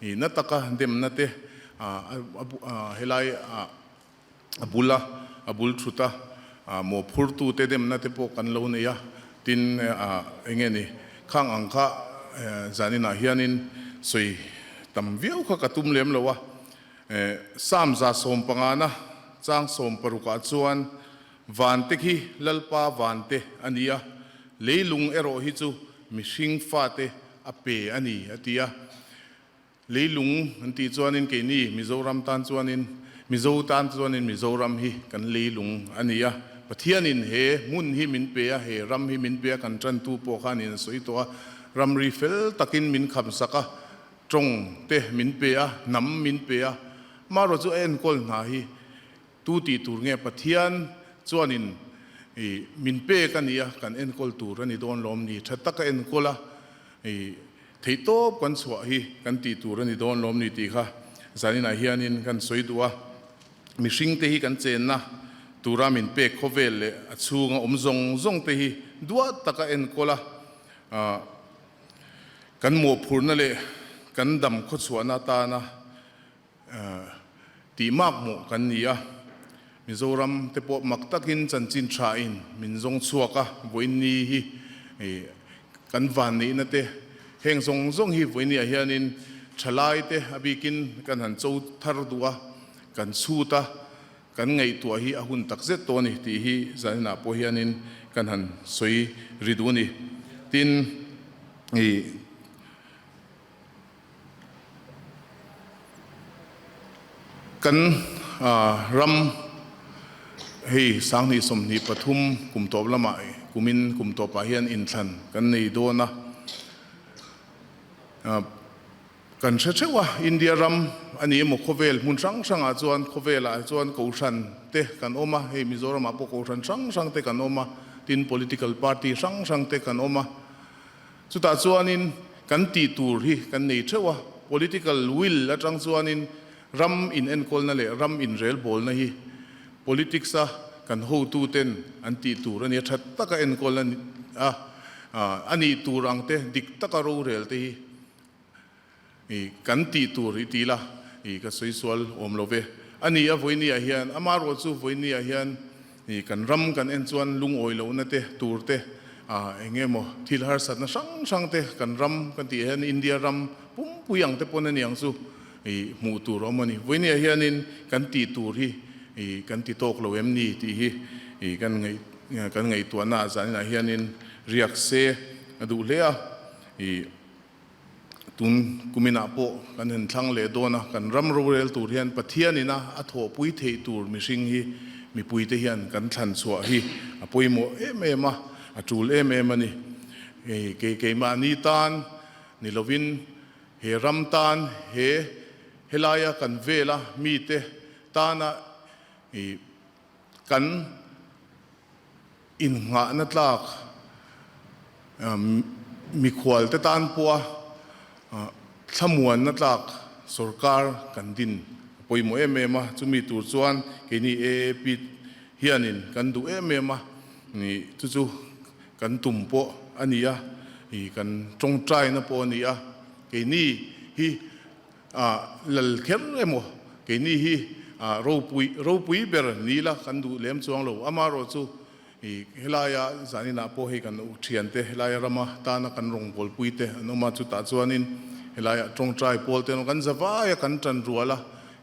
I na taka demna te helai a bul a, a bul thut a, mawhphurtute demna te pawh kan lo nei a, tin eng nge ni, khang ang kha zaninah hianin sawi tam viau kha ka tum lem lo a, Psalm 115na chang 60ah chuan Vante khi Lalpa vante a ni a, leilung erawh hi chu mihring fate a pe a ni a ti a. Leilung an tih chuanin keini Mizoram tan chuanin Mizo tan chuanin Mizoram hi kan leilung a ni a, Pathianin he hmun hi min pe a, he ram hi min pe a, kan tantu pawh khanin a sawi tawh a, ramri fel takin min khamsak a, tawng te min pe a, hnam min pe a, marawh chu a enkawl hna hi tu tih tur nge Pathian chuanin i min pek a ni a, kan enkawl tur a ni dawn lawm ni, tha taka enkawl a i Theihtawp kan chhuah hi kan tih tur a ni dawn lawm ni tih kha zaninah hianin kan sawi duh a. Mihringte hi kan chenna tura min pek khawvel leh a chhunga awm zawng zawng te hi duah taka enkawl a, kan mawhphurhna leh kan dam khawchhuahna atana Tih mak hmuh kan ni a, Mizoram te pawh mak takin chanchin tha in min zawng chhuak a, vawiin hi kan vanneihna te heng zawng zawng hi vawiin ah hianin thalai te a bikin kan han cho thar duh a, kan chhut a, kan ngaihtuah hi a hun tak zet tawh a ni tih hi zaninah pawh hianin kan han sawi ri duh a ni. Tin, Kan ram hei 2023 kum tawp lamah kumin kum tawpah hian inthlan kan nei dawn a, kan hre theuh a, India ram a ni emaw khawvel hmun hrang hrangah chuan khawvelah chuan kohhran te kan awm a, hei Mizoramah pawh kohhran hrang hrang te kan awm a, tin political party hrang hrang te kan awm a. Chutah chuanin kan tih tur hi kan nei theuh a, political will atang chuanin ram inenkawlna leh ram inrelbawlna hi politics a kan hotuten an tih tur a ni a, tha taka enkawlna a a nih tur ang te, dik taka rorel te hi i kan tih tur i ti la, i ka sawi sual awm lo ve. A ni a, vawinia hian, amaherawhchu vawinia hian. I kan ram kan en chuan lungawi lohna te tur te eng emaw thil harsatna hrang hrang te kan ram kan tih hian India ram pumpui ang te pawn a niang chu i hmuh tur a awm a ni. Vawinia hianin kan tih tur hi i kan ti tawk lo em ni tih hi i kan ngaih kan ngaihtuahna ah zaninah hianin riak se a duh hle a. I tun kuminah pawh kan han thlang leh dawn a, kan ram rorel tur hian Pathianin a a thawhpui theih tur mihring hi mipuite hian kan thlan chhuah hi a pawimawh em em a, a tul em em a ni. Kei keimahni tan ni lovin he ram tan he helaia kan vela mite tana i kan Innghahna tlak mikhualte tan pawha thlamuanna tlak sorkar kan din a pawimawh em em a, chumi tur chuan keini AAP hianin kan duh em em a, chu chu kan tum pawh a ni a, kan tawngtaina pawh a ni a, keini hi Lal kher emaw, keini hi ropui ropui ber ni la kan duh lem chuang lo. Amaherawh chu i helaia zaninah pawh hei kan thiante helaia rama tana kan rawngbawlpui te an awm a, chutah chuanin helaia tawngtai pawl te an awm a, kan zavaia kan tan rual a,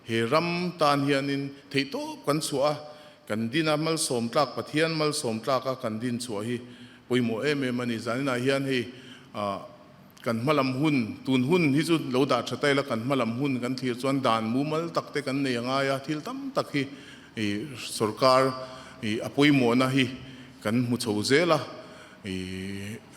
he ram tan hianin theihtawp kan chhuah a, kan din a, malsawm tlak Pathian malsawm tlaka kan din chhuah hi pawimawh em em a ni. Zaninah hian hei Kan hmalam hun, tun hun hi chu lo dah tha ta ila, kan hmalam hun kan thlir chuan dan mumal tak te kan nei a ngai a, thil tam tak hi i sorkar i a pawimawhna hi kan hmu chho zel a, i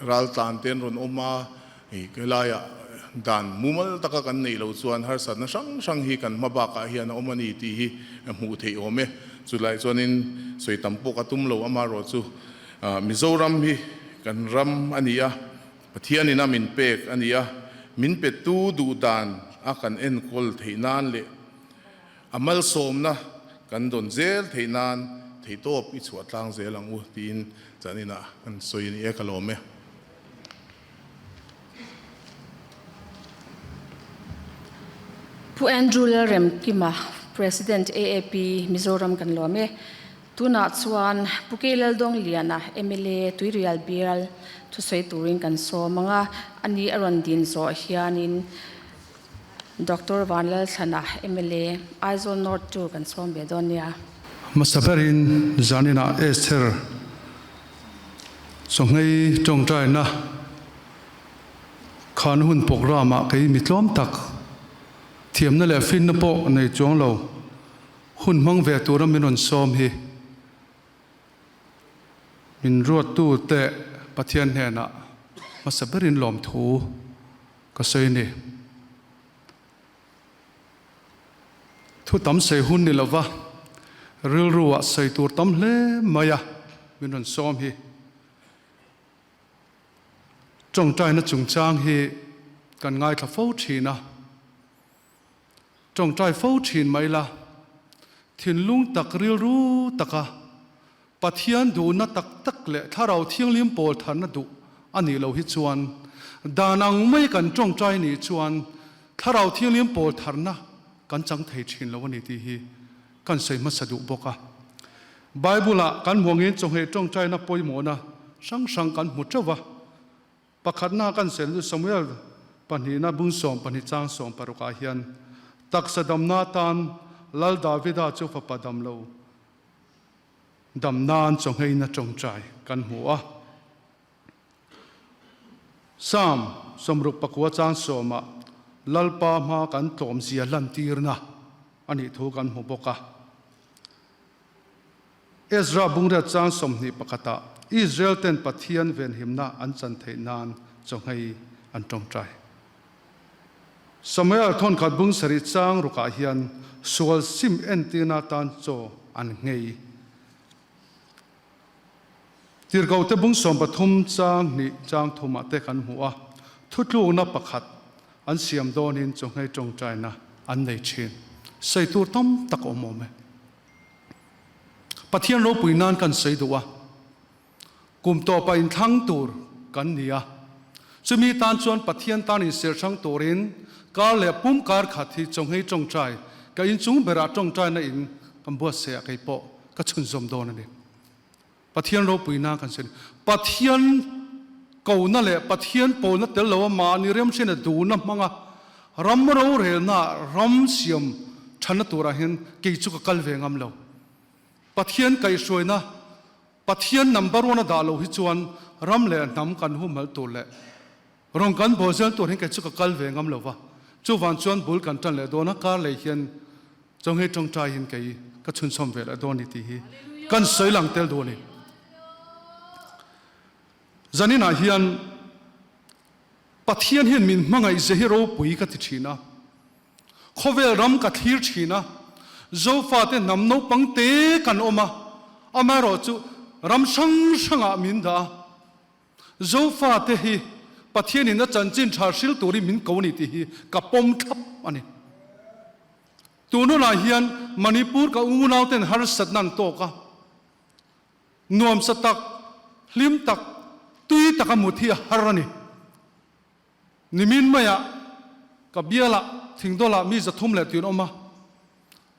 raltlan te an rawn awm a, i helaiah dan mumal taka kan neih loh chuan harsatna hrang hrang hi kan hma bakah hian a awm a ni tih hi hmuh theih awm e. Chulai chuanin sawi tam pawh ka tum lo, amaherawh chu Mizoram hi kan ram a ni a, Pathianin a min pek a ni a, min petu duh dan a kan enkawl theih nan leh a malsawmna kan dawn zel theih nan theihtawp i chhuah tlang zel ang u tiin chaninah kan sawi a ni e, ka lawm e. Pu Andrew Lalremkima, President AAP Mizoram kan lawm e. Tunah chuan Pu Kei Laldawngliana, mla Tuirial Bial thusawi turin kan sawm ang a, ani a rawn din zawh hianin Doctor Vanlalthlana, mla Aizawl North chu kan sawm ve dawn nia. Hmasa berin zaninah Esther chawhmei tawngtaina khan hun programme-ah kei mi tlawm tak thiamna leh finna pawh nei chuang lo. Hun hmang ve tura min rawn sawm hi min ruattu te Pathian hnenah hmasa berin lawmthu ka sawi a ni. Thu tam sawi hun ni lova rilruah sawi tur tam hle mai a min rawn sawm hi. Tawngtaina chungchang hi kan ngaithla fo thin a. Tawngtai fo thin mai la, thinlung tak rilru taka Pathian duhna tak tak leh Thlarau Thianghlim pawl tharna duh a nih loh hi chuan dan ang mai kan tawngtai nih chuan Thlarau Thianghlim pawl tharna kan chang thei thin lo a ni tih hi kan sawi hmasa duh bawk a. Bible-ah kan hmuangin chawhmeh tawngtaina pawimawhna hrang hrang kan hmu teuh va. Pakhatna kan sel chu Samuel pahnihna bung 12 chang 16 ah hian taksa damna atan Lal Davida chu fapa dam lo dam nan chawngheina tawngtai kan hmu a. Psalm 69 chang 10 ah Lalpa hma kan tlawmzia lantirna a nih thu kan hmu bawk a. Ezra bungriat chang 21 ah Israel ten Pathian venhimna an chan theih nan chawhngei an tawngtai. Samuel thawnkhat bung sarih chang rukah hian sual sim entirna tan chaw an nghei. Tirhkohte bung 13 chang hnih chang thumah te kan hmu a, thutlukna pakhat an siam dawnin chawhngei tawngtaina an nei thin. Sawi tur tam tak a awm awm e. Pathian ropui nan kan sawi duh a, kum tawpa inthlang tur kan ni a, chumi tan chuan Pathian tan inserh hrang turin kar leh pum kar khat hi chawnghei tawngtai ka inchung berah tawngtaina in kan buatsaih ah kei pawh ka chhunzawm dawn a ni. Pathian ropuina kan sawi a ni. Pathian kohna leh Pathian pawlna tel loa mahni remhriatna duhna hmanga ram rorelna ram siam thanna turah hian kei chu ka kal ve ngam lo. Pathian kaihhruaina, Pathian number one a dah loh hi chuan ram leh hnam kan humhalh tur leh rawn kan bawl zel tur hian kei chu ka kal ve ngam lo va. Chuvang chuan bul kan tan leh dawn a, kar leh hian Chawnghei tawngtaiin kei ka chhunchawm ve leh dawn ni tih hi kan sawi lang tel duh a ni. Zaninah hian Pathian hian min hmangaih ze hi ropui ka ti thin a, khawvel ram ka thlir thin a, Zofate hnam naupang te kan awm a, amaherawhchu ram hrang hrangah min dah a, Zofate hi Pathianin a chanchin tha hril turin min ko a ni tih hi ka pawm thlap a ni. Tun hunah hian Manipur ka unauten harsatna an tawk a, nuamsa tak, hlim tak, tui taka mut hi a har a ni. Nimin maiah ka bialah thingdawlah mi 300 leh tih an awm a,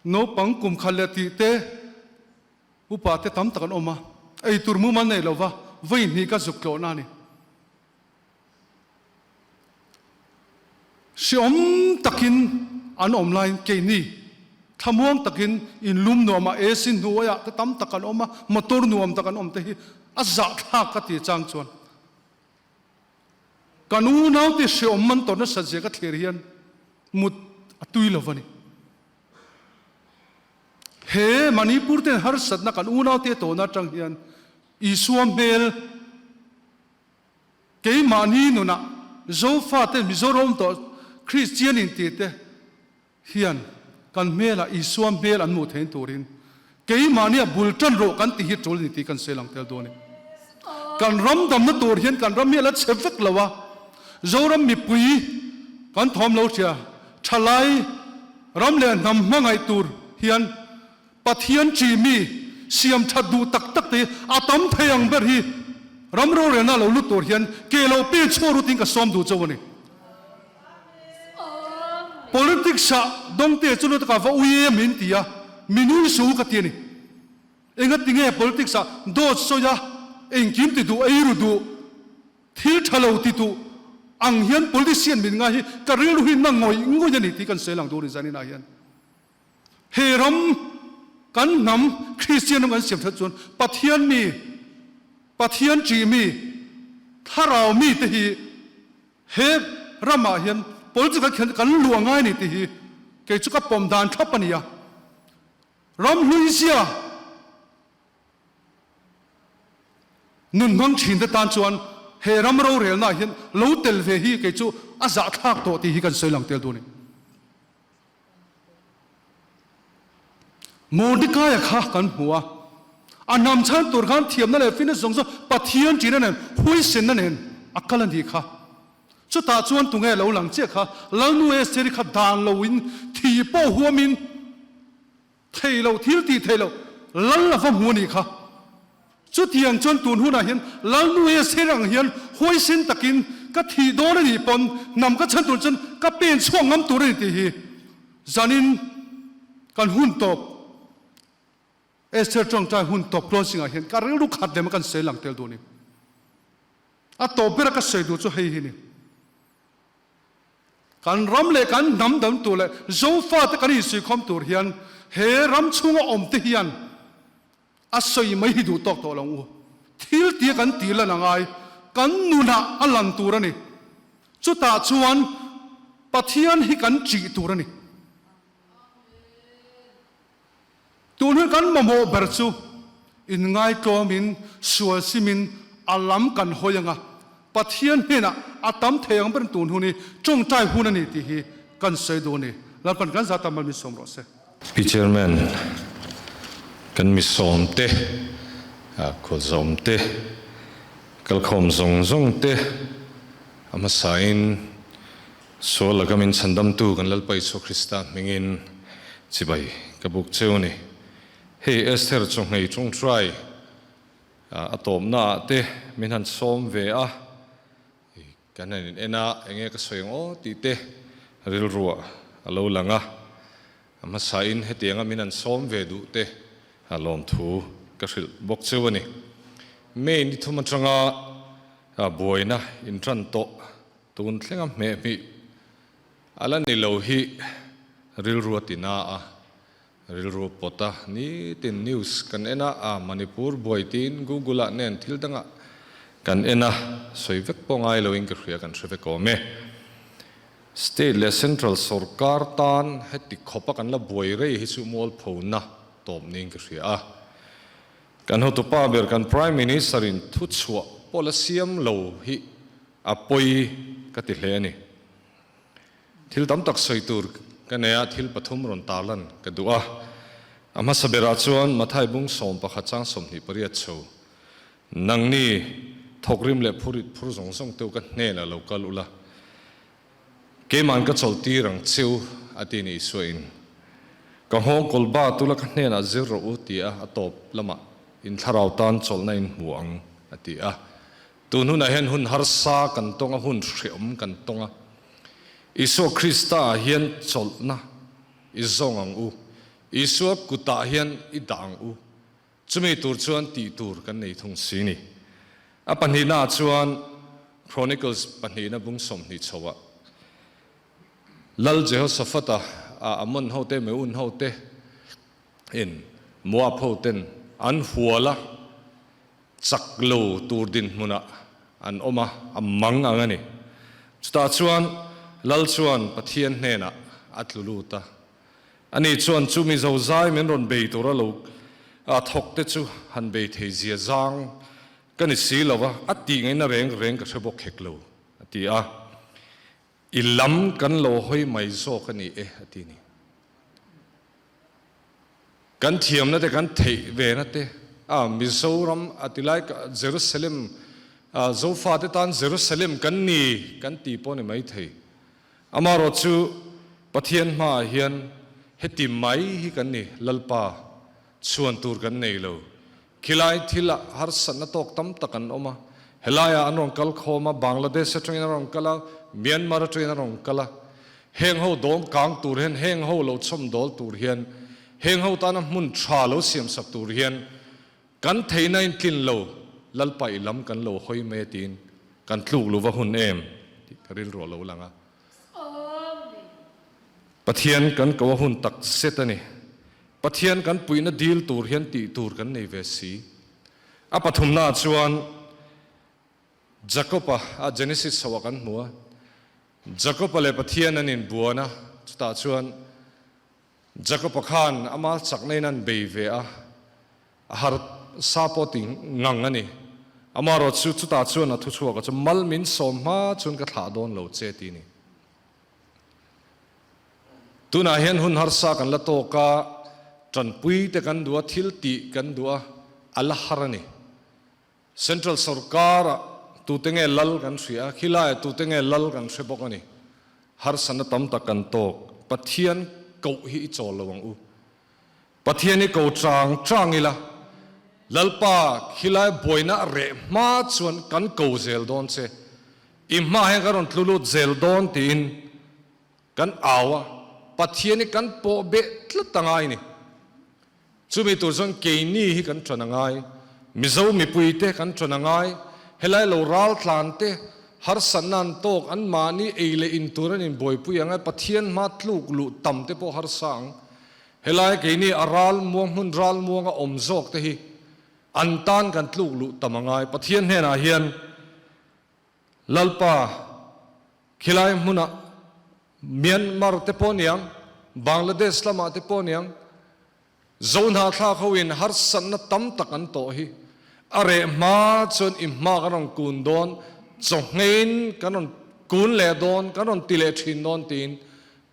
naupang kum khat leh tih te, Upa te tam tak an awm a, ei tur mumal nei lova vawi hnih ka zuk tlawhna a ni. Hriawm takin an awm laiin keini thlamuang takin in lum nuamah AC hnuaiah te tam tak an awm a, motor nuam tak an awm te hi a zahthlak ka ti chang chuan kan unaute hriawm man tawrh nasat zia ka thlir hian mut a tui lo va ni. He Manipur ten harsatna kan unaute tawhna atang hian Isua hmel keimahni nunah Zofate Mizoram tawh Kristian intite hian kan hmelah Isua hmel an hmuh theih turin keimahnia bul tan rawh kan tih hi tul ni tih kan sawi lang tel dawn a ni. Kan ram damna tur hian kan ram hi a la chhe vek lo a, Zoram mipui kan thawm lo hria thalai Ram leh hnam hmangaih tur hian Pathian chi mi siam that duh tak tak te hi a tam thei ang ber hi ram rorelna lo lut tur hian ke lo pen chhuak rutin ka sawm duh chauh a ni. Politics ah dawngte chu lutuk ah va ui em in ti a, mi nui su ka ti a ni. Engatinge politics ah dawt sawi a engkim ti duh ei ru duh Thil tha lo ti tu ang hian politician min ngai hi ka rilru hi na ngawih ngawih a ni tih kan sawi lang tur a ni zanin ah hian. He ram kan hnam Kristian ram kan siam that chuan Pathian mi, Pathian ṭih mi, thlarau mi te hi he ramah hian political khian kan luah ngai a ni tih hi kei chu ka pawm dan thlap a ni a. Ram hlui zia. Nun hmang thin te tan chuan he ram rorelna ah hian lo tel ve hi kei chu a zahthlak tawh tih hi kan sawi lang tel duh a ni. Mordekaia kha kan hmu a, a hnam chhan tur khan thiamna leh finna zawng zawng Pathian ṭihna nen huaisenna nen a kal a nih kha. Chutah chuan tunge lo lang chiah kha Lalnu Estheri kha dan loin thi pawh huamin Thei lo, thil tih thei lo, Lal a va hmu a nih kha. Chutiang chuan tun hunah hian Lal nu e ser ang hian huaisen takin ka thih dawn a nih pawn hnam ka chhan tur chuan ka pen chhuak ngam tur a ni tih hi zanin kan hun tawp Esther tawngtai hun tawp closing ah hian ka rilru khat lem a kan sawi lang tel duh a ni. A tawp bera ka sawi duh chu hei hi ni. Kan ram leh kan hnam dam tur leh Zofate kan insuikhawm tur hian he ram chhunga awmte hian a sawi mai hi duh tawk tawh lo ang u. Thil tia kan tih lan a ngai, kan nunah a lan tur a ni. Chutah chuan Pathian hi kan ṭih tur a ni. Tun hi kan mamawh ber chu inngaitlawmin, sual simin a lam kan hawi ang a, Pathian hnenah a tam thei ang ber tun hun hi tawngtai hun a ni tih hi kan sawi duh a ni. Lalpan kan zah tam mal min sawm rawh se. Pi Chairman, kan mi sawm te, khualzawm te, kalkhawm zawng zawng te a hmasain Sual laka min chhandamtu kan Lalpa Isua Krista hmingin chibai ka buk cheu a ni. Hei Esther chawhngei tawngtai a tawpna ah te min han sawm ve a, kan han in en a, enge ka sawi ang aw tih te rilruah a lo lang a, a hmasain hetianga min han sawm ve duh te lawmthu ka hrilh bawk cheu a ni. May ni thum atanga buaina intan tawh tun thlenga hmeh hmih a la ni lo hi rilru a ti na a, rilru pawt a, nitin news kan en a, a Manipur buai tiin Google ah nen thil dangah kan en a, sawi vek pawh ngai loin ka hria kan hre vek awm e. State leh Central sorkar tan heti khawpa kan la buai rei hi chu mualphona tawp niin ka hria a. Kan hotupa ber kan Prime Minister in thuchhuah pawh la siam lo hi a pawi ka ti hle a ni. Thil tam tak sawi tur ka nei a, thil pathum rawn tarlan ka duh a. A hmasa berah chuan Mathai bung 11 chang 28 chho, Nangni thawkrim leh phurit phur zawng zawng teu ka hnenah lo kal ula, Keiman ka chawlhtir ang cheu, a ti ni Isuain. Ka nghawng kawl ba tula ka hnenah zir rawh u, ti a, a tawp lamah in thlarau tan chawlhna in hmu ang, a ti a. Tun hunah hian hun harsa kan tawng a, hun hreawm kan tawng a. Isua Krista ah hian chawlhna i zawng ang u, Isua kutah hian i dah ang u. Chumi tur chuan tih tur kan nei thung si ni. A pahnihnaah chuan Chronicles pahnihna bung 20 chhoah Lal Jehoshaphat-a a Ammon hote, Meun hote in Moab hoten an hual a, chak lo tur dinhmunah an awm a, a mang ang a ni. Chutah chuan Lal chuan Pathian hnenah a tlu lut a. Ani chuan chu Mizo zai min rawn bei tura lo thawk te chu han bei thei zia zang ka ni si lo a, a tih ngaihna reng reng ka hre bawk hek lo, a ti a. I lam kan lo hawi mai zawk a ni e, a ti ni. Kan thiamna te kan theih ve na te a Mizoram a ti lai Jerusalem Zofa te tan Jerusalem kan ni kan ti pawh ni mai thei. Amaherawh chu Pathian hmaah hian heti mai hi kan ni, Lalpa, chhuan tur kan nei lo. Khilai thil ah harsatna tawk tam tak an awm a, helaiah an rawn kal khawm a, Bangladesh atangin an rawn kal a, Myanmar atangin an rawn kal a. Heng ho dawm kang tur hian, heng ho lo chhawm dawl tur hian, heng ho tana hmun tha lo siam sak tur hian kan theihna in tlin lo, Lalpa i lam kan lo hawi mai a tiin kan tluk luva hun em tih ka rilru a lo lang a. Pathian kan ko a hun tak zet a ni. Pathian kan puihna dil tur hian tih tur kan nei ve si. A pathumnaah chuan Jakob-a a Genesis chhoah kan hmu a. Jakob-a leh Pathian an inbuan a, chutah chuan Jakob-a khan ama chakna in an bei ve a, a har sa pawh ti ngang a ni. Amaherawh chu chutah chuan a thuchhuak a chu mal min sawm hma chuan ka thlah dawn lo che ti ni. Tunah hian hun harsa kan la tawk a, tanpui te kan duh a, thil tih kan duh a, a la har a ni. Central sorkar-ah tute nge lal kan hria a, khilaiah tute nge lal kan hre bawk a ni. Harsatna tam tak kan tawk. Pathian koh hi i chawl lo ang u. Pathian hi ko chang chang ila, Lalpa khilai buaina a reh hma chuan kan ko zel dawn che, i hma hian kan rawn tlu lut zel dawn tiin kan au a, Pathian hi kan pawh beh tlat a ngai ni. Chumi tur chuan keini hi kan ṭan a ngai, Mizo mipuite kan ṭan a ngai, helai lo raltlan te harsatna an tawk, anmahni ei leh in tur an inbuaipui ang a, Pathian hma tluk luh tam te pawh harsa ang. Helai keini a ral muang hmun ral muanga awm zawk te hi an tan kan tluk luh tam a ngai. Pathian hnenah hian Lalpa khilai hmunah Myanmar te pawh niang, Bangladesh lamah te pawh niang Zohnahthlak ho in harsatna tam tak an tawh hi a reh hma chuan i hma kan rawn kun dawn, chawhngeiin kan rawn kun leh dawn, kan rawn ti leh thin dawn tiin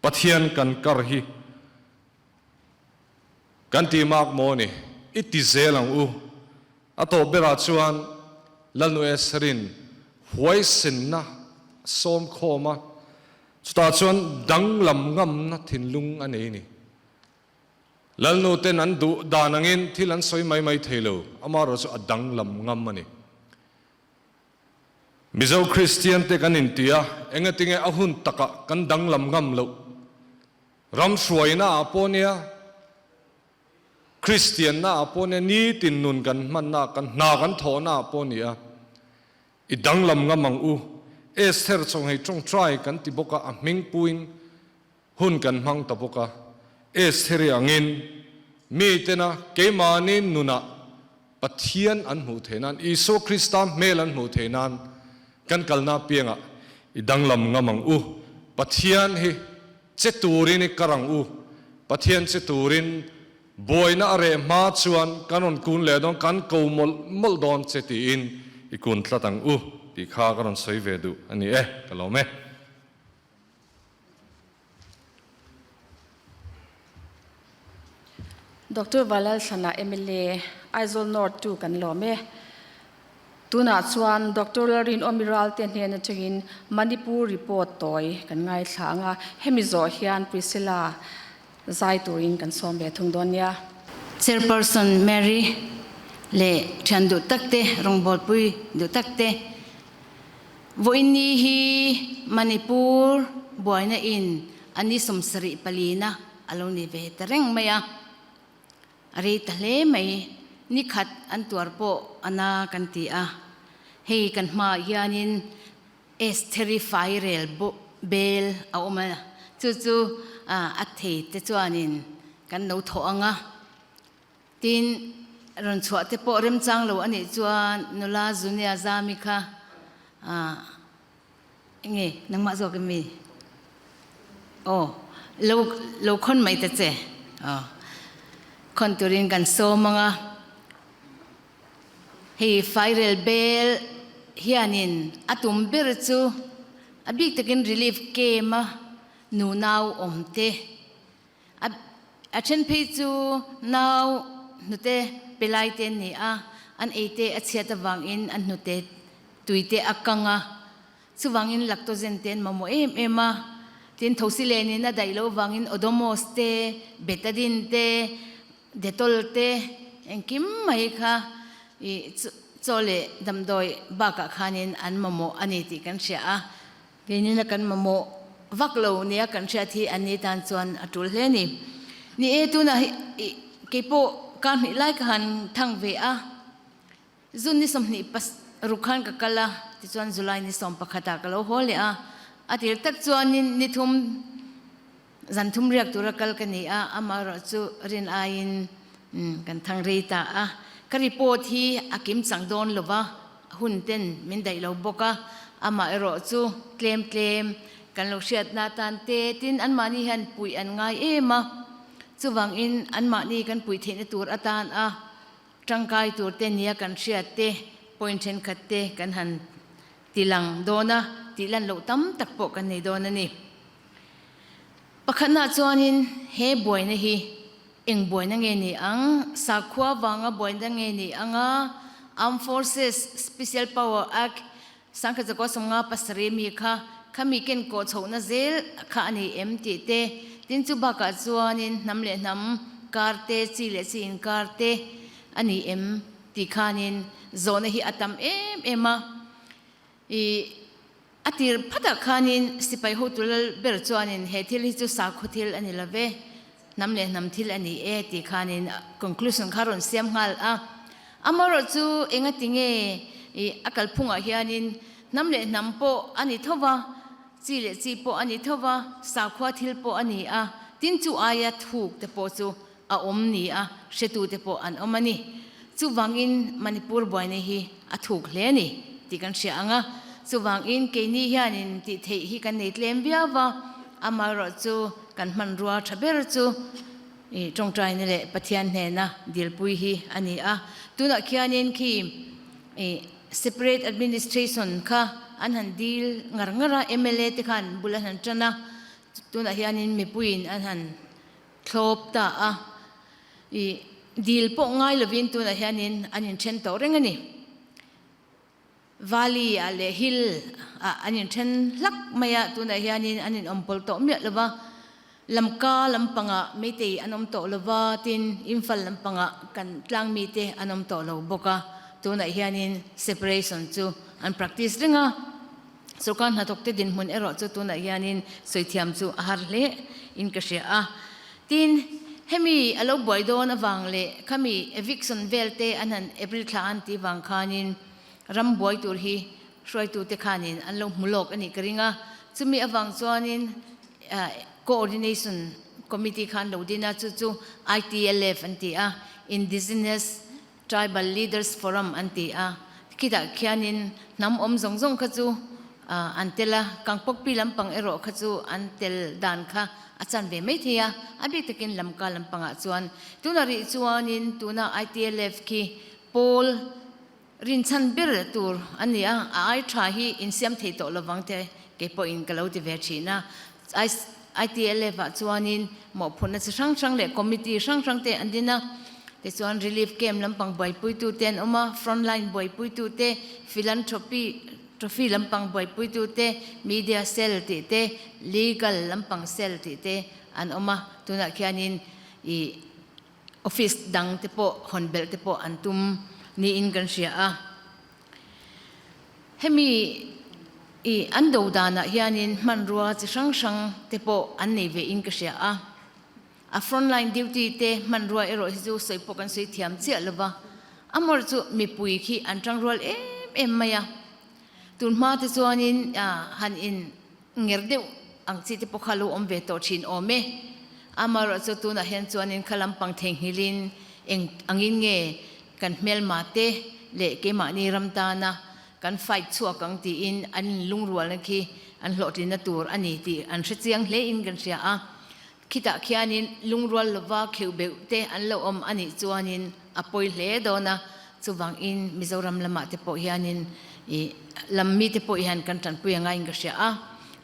Pathian kan kar hi kan ti mak maw ni? I ti zel ang u. A tawp berah chuan Lalnu Estherin huaisenna sawm khawm a, chutah chuan danglam ngamna thinlung a nei ni. Lalnu ten an duh dan angin thil an sawi mai mai thei lo, amaherawh chu a danglam ngam a ni. Mizo Kristian te kan inti a, engatinge a hun takah kan danglam ngam loh? Ram hruaina ah pawh nia. Kristianna ah pawh nia nitin nun kan hmanna ah kan hna kan thawhna ah pawh nia i danglam ngam ang u. Esther chawnghei tawngtai kan ti bawk a, a hming puin hun kan hmang ta bawk a. Estheri angin mitena keimahni nunah Pathian an hmuh theih nan, Isua Krista hmel an hmuh theih nan kan kalna apiangah i danglam ngam ang u. Pathian hi che turin i kar ang u. Pathian che turin buaina a reh hma chuan kan rawn kun leh dawn, kan ko mawlh mawlh dawn che tiin i kun tlat ang u tih kha ka rawn sawi ve duh a ni e, ka lawm e. Doctor Valalthlana mla, Aizawl North tu kan lawm e. Tunah chuan Doctor Lalrinawmi Ralte hnen atangin Manipur report tawi kan ngaithla ang a, hemi zawh hian Priscilla zai turin kan sawm ve thung dawn nia. Chairperson Mary leh thian duh takte, rawngbawlpui duh takte Vawiinni hi Manipur buaina in a ni 74 na a lo ni ve ta reng mai a, a rei ta hle mai. Ni khat an tuar pawh a na kan ti a, hei kan hmaah hianin Estheri fairel bel a awm a, chu chu a thei te chuanin kan lo thawh ang a. Tin, rawn chhuah te pawh remchang lo a nih chuan nula Zunia Zami kha ah enge nangmah zawk em mi? Aw, lo lo khawn mai ta che. Aw, khawn turin kan sawm ang a. Hei fairel bel hianin a tum ber chu a bik takin relief camp a nunau awm te A a then phei chu nau hnute pe lai te an ni a, an ei te a chhiat avangin an hnute tui te a kang a, chuvangin lactogen te an mamawh em em a, tin thosi lenin a daih loh avangin Odomos te, Betadine te, Dettol te engkim mai kha ih chaw leh damdawi bakah khanin an mamawh a ni tih kan hria a. Keinin a kan mamawh vak lo nia kan hriat hi an ni tan chuan a tul hle a ni. Ni e, tunah hi keipawh kar hnih lai ka han thang ve a, June ni 20 pas ruk khan ka kal a, tichuan July ni 11 ah ka lo haw leh a, a tir tak chuanin ni thum zan thum riak tura kal ka ni a, amaherawh chu rin aiin kan thang rei ta a, ka report hi a kim chang dawn lo va, hun ten min daih lo bawk a, amaherawh chu tlem tlem kan lo hriatna atan te tin anmahni hian puih an ngai em a, chuvangin anmahni kan puih theihna tur atan a tangkai tur te nia kan hriat te point thenkhat te kan han tilang dawn a, tihlan loh tam tak pawh kan nei dawn a ni. Pakhatnaah chuanin he buaina hi eng buaina nge ni ang? Sakhua vanga buaina nge ni ang a? Armed Forces Special Power Act 1957 mi kha khami ken kawh chhohna zel kha a ni em tih te, tin chu bakah chuanin hnam leh hnam kar te, chi leh chi inkar te a ni em tih khanin zawhna hi a tam em em a. I a tir phatah khanin sipai hotu lal ber chuanin he thil hi chu sakhaw thil a ni lo ve, hnam leh hnam thil a ni e tih khanin conclusion kha rawn siam nghal a. Amaherawh chu engati nge i a kalphungah hianin hnam leh hnam pawh a ni tho va, chi leh chi pawh a ni tho va, sakhua thil pawh a ni a, tin chu aia thuk te pawh chu a awm ni a hretute pawh an awm a ni. Chuvangin Manipur buaina hi a thuk hle a ni tih kan hria ang a. Chuvangin keini hianin tih theih hi kan nei tlem viau va, amaherawh chu kan hmanrua tha ber chu i tawngtaina leh Pathian hnena dilpui hi a ni a. Tunah khianin khi i separate administration kha an han dil ngar ngar a, mla te khan bul an han tan a, tunah hianin mipuiin an han Thlawp ta a, i dil pawh ngai lovin tunah hianin an inthen tawh reng a ni. Valley ah leh hill ah an inthen hlak mai a, tunah hianin an inawmpawl tawh miah lo va, Lamka lampangah Meitei an awm tawh lo va, tin Imphal lampangah kan tlangmite an awm tawh lo bawk a, tunah hianin separation chu an practice reng a. Sorkar hnathawkte dinhmun erawh chu tunah hianin sawi thiam chu a har hle in ka hria a. Tin, hemi a lo buai dawn avang leh khami eviction vel te an han April thla an tih vang khanin ram buai tur hi hruaitute khanin an lo hmu lawk a nih ka ring a. Chumi avang chuanin Coordination Committee kha an lo din a, chu chu ITLF an ti a, Indigenous Tribal Leaders Forum an ti a, khitah khianin hnam awm zawng zawng kha chu an tel a, Kangpokpi lampang erawh kha chu an tel dan kha a chan ve mai thei a, a bik takin Lamka lampangah chuan. Tunah rih chuanin tuna ITLF khi pawl Rinchhan ber tur a ni a, a ai tha hi insiam thei tawh lovang te kei pawhin ka lo ti ve thin a. ITLF ah chuanin mawhphurhna chi hrang hrang leh committee hrang hrang te an din a, tichuan relief camp lampang buaipuitu te an awm a, frontline buaipuitu te, philanthropy trophy lampang buaipuitu te, media cell tih te, legal lampang cell tih te an awm a, tunah khianin ih Office dang te pawh hawn belh te pawh an tum niin kan hria a. Hemi i an do danah hianin hmanrua chi hrang hrang te pawh an nei ve in ka hria a. A frontline duty te hmanrua erawh hi chu sawi pawh kan sawi thiam chiah lo va. Amaherawhchu chu mipui khi an tangrual em em mai a. Tun hma te chuanin han in Nger deuh ang chi te pawh kha lo awm ve tawh thin awm e. Amaherawh chu tunah hian chuanin kha lampang theihnghilhin eng angin nge kan hmelma te leh keimahni ram tana kan fight chhuak ang tiin an inlungrualna khi an hlawhtlinna tur a ni tih an hre chiang hle in kan hria a. Khitah khianin lungrual lova kheuh beuh te an lo awm a nih chuanin a pawi hle dawn a, chuvangin Mizoram lamah te pawh hianin ih lam mite pawh hian kan tanpui a ngaiin ka hria a.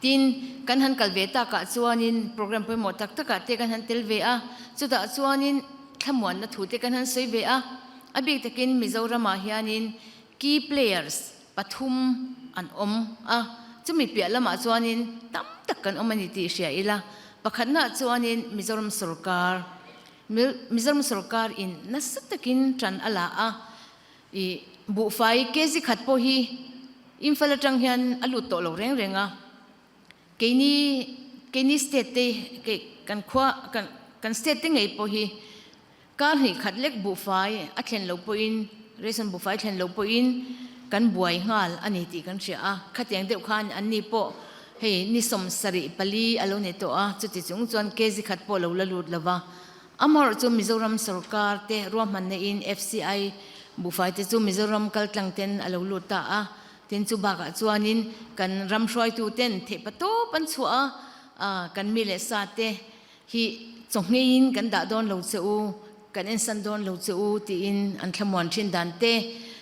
Tin, kan han kal ve takah chuanin program pawimawh tak takah te kan han tel ve a, chutah chuanin thlamuanna thu te kan han sawi ve a, a bik takin Mizoramah hianin key players pathum an awm a, chumi piah lamah chuanin tam tak kan awm a ni tih hria ila, pakhatnaah chuanin Mizoram sorkar, Mizoram sorkar in nasa takin tan a la a, ih buhfai kg khat pawh hi Imphal atang hian a lut tawh lo reng reng a, keini keini state te kan khua kan kan state te ngei pawh hi Kar hnih khat lek buhfai a thlen lo pawhin, ration buhfai thlen lo pawhin kan buai nghal a ni tih kan hria a. Khatiang deuh khan anni pawh hei ni 74 a lo nei tawh a, chuti chung chuan kg khat pawh lo la lut lo va. Amaherawhchu Mizoram sorkar te ruahmanna in FCI buhfai te chu Mizoram kaltlang ten a lo lut ta a. Tin chu bakah chuanin kan ram hruaitu ten theihpatawp an chhuah a, kan mi leh sa te Hi chawhngeiin kan dah dawn lo che u, kan ensan dawn lo che u tiin an thlamuan thin dan te,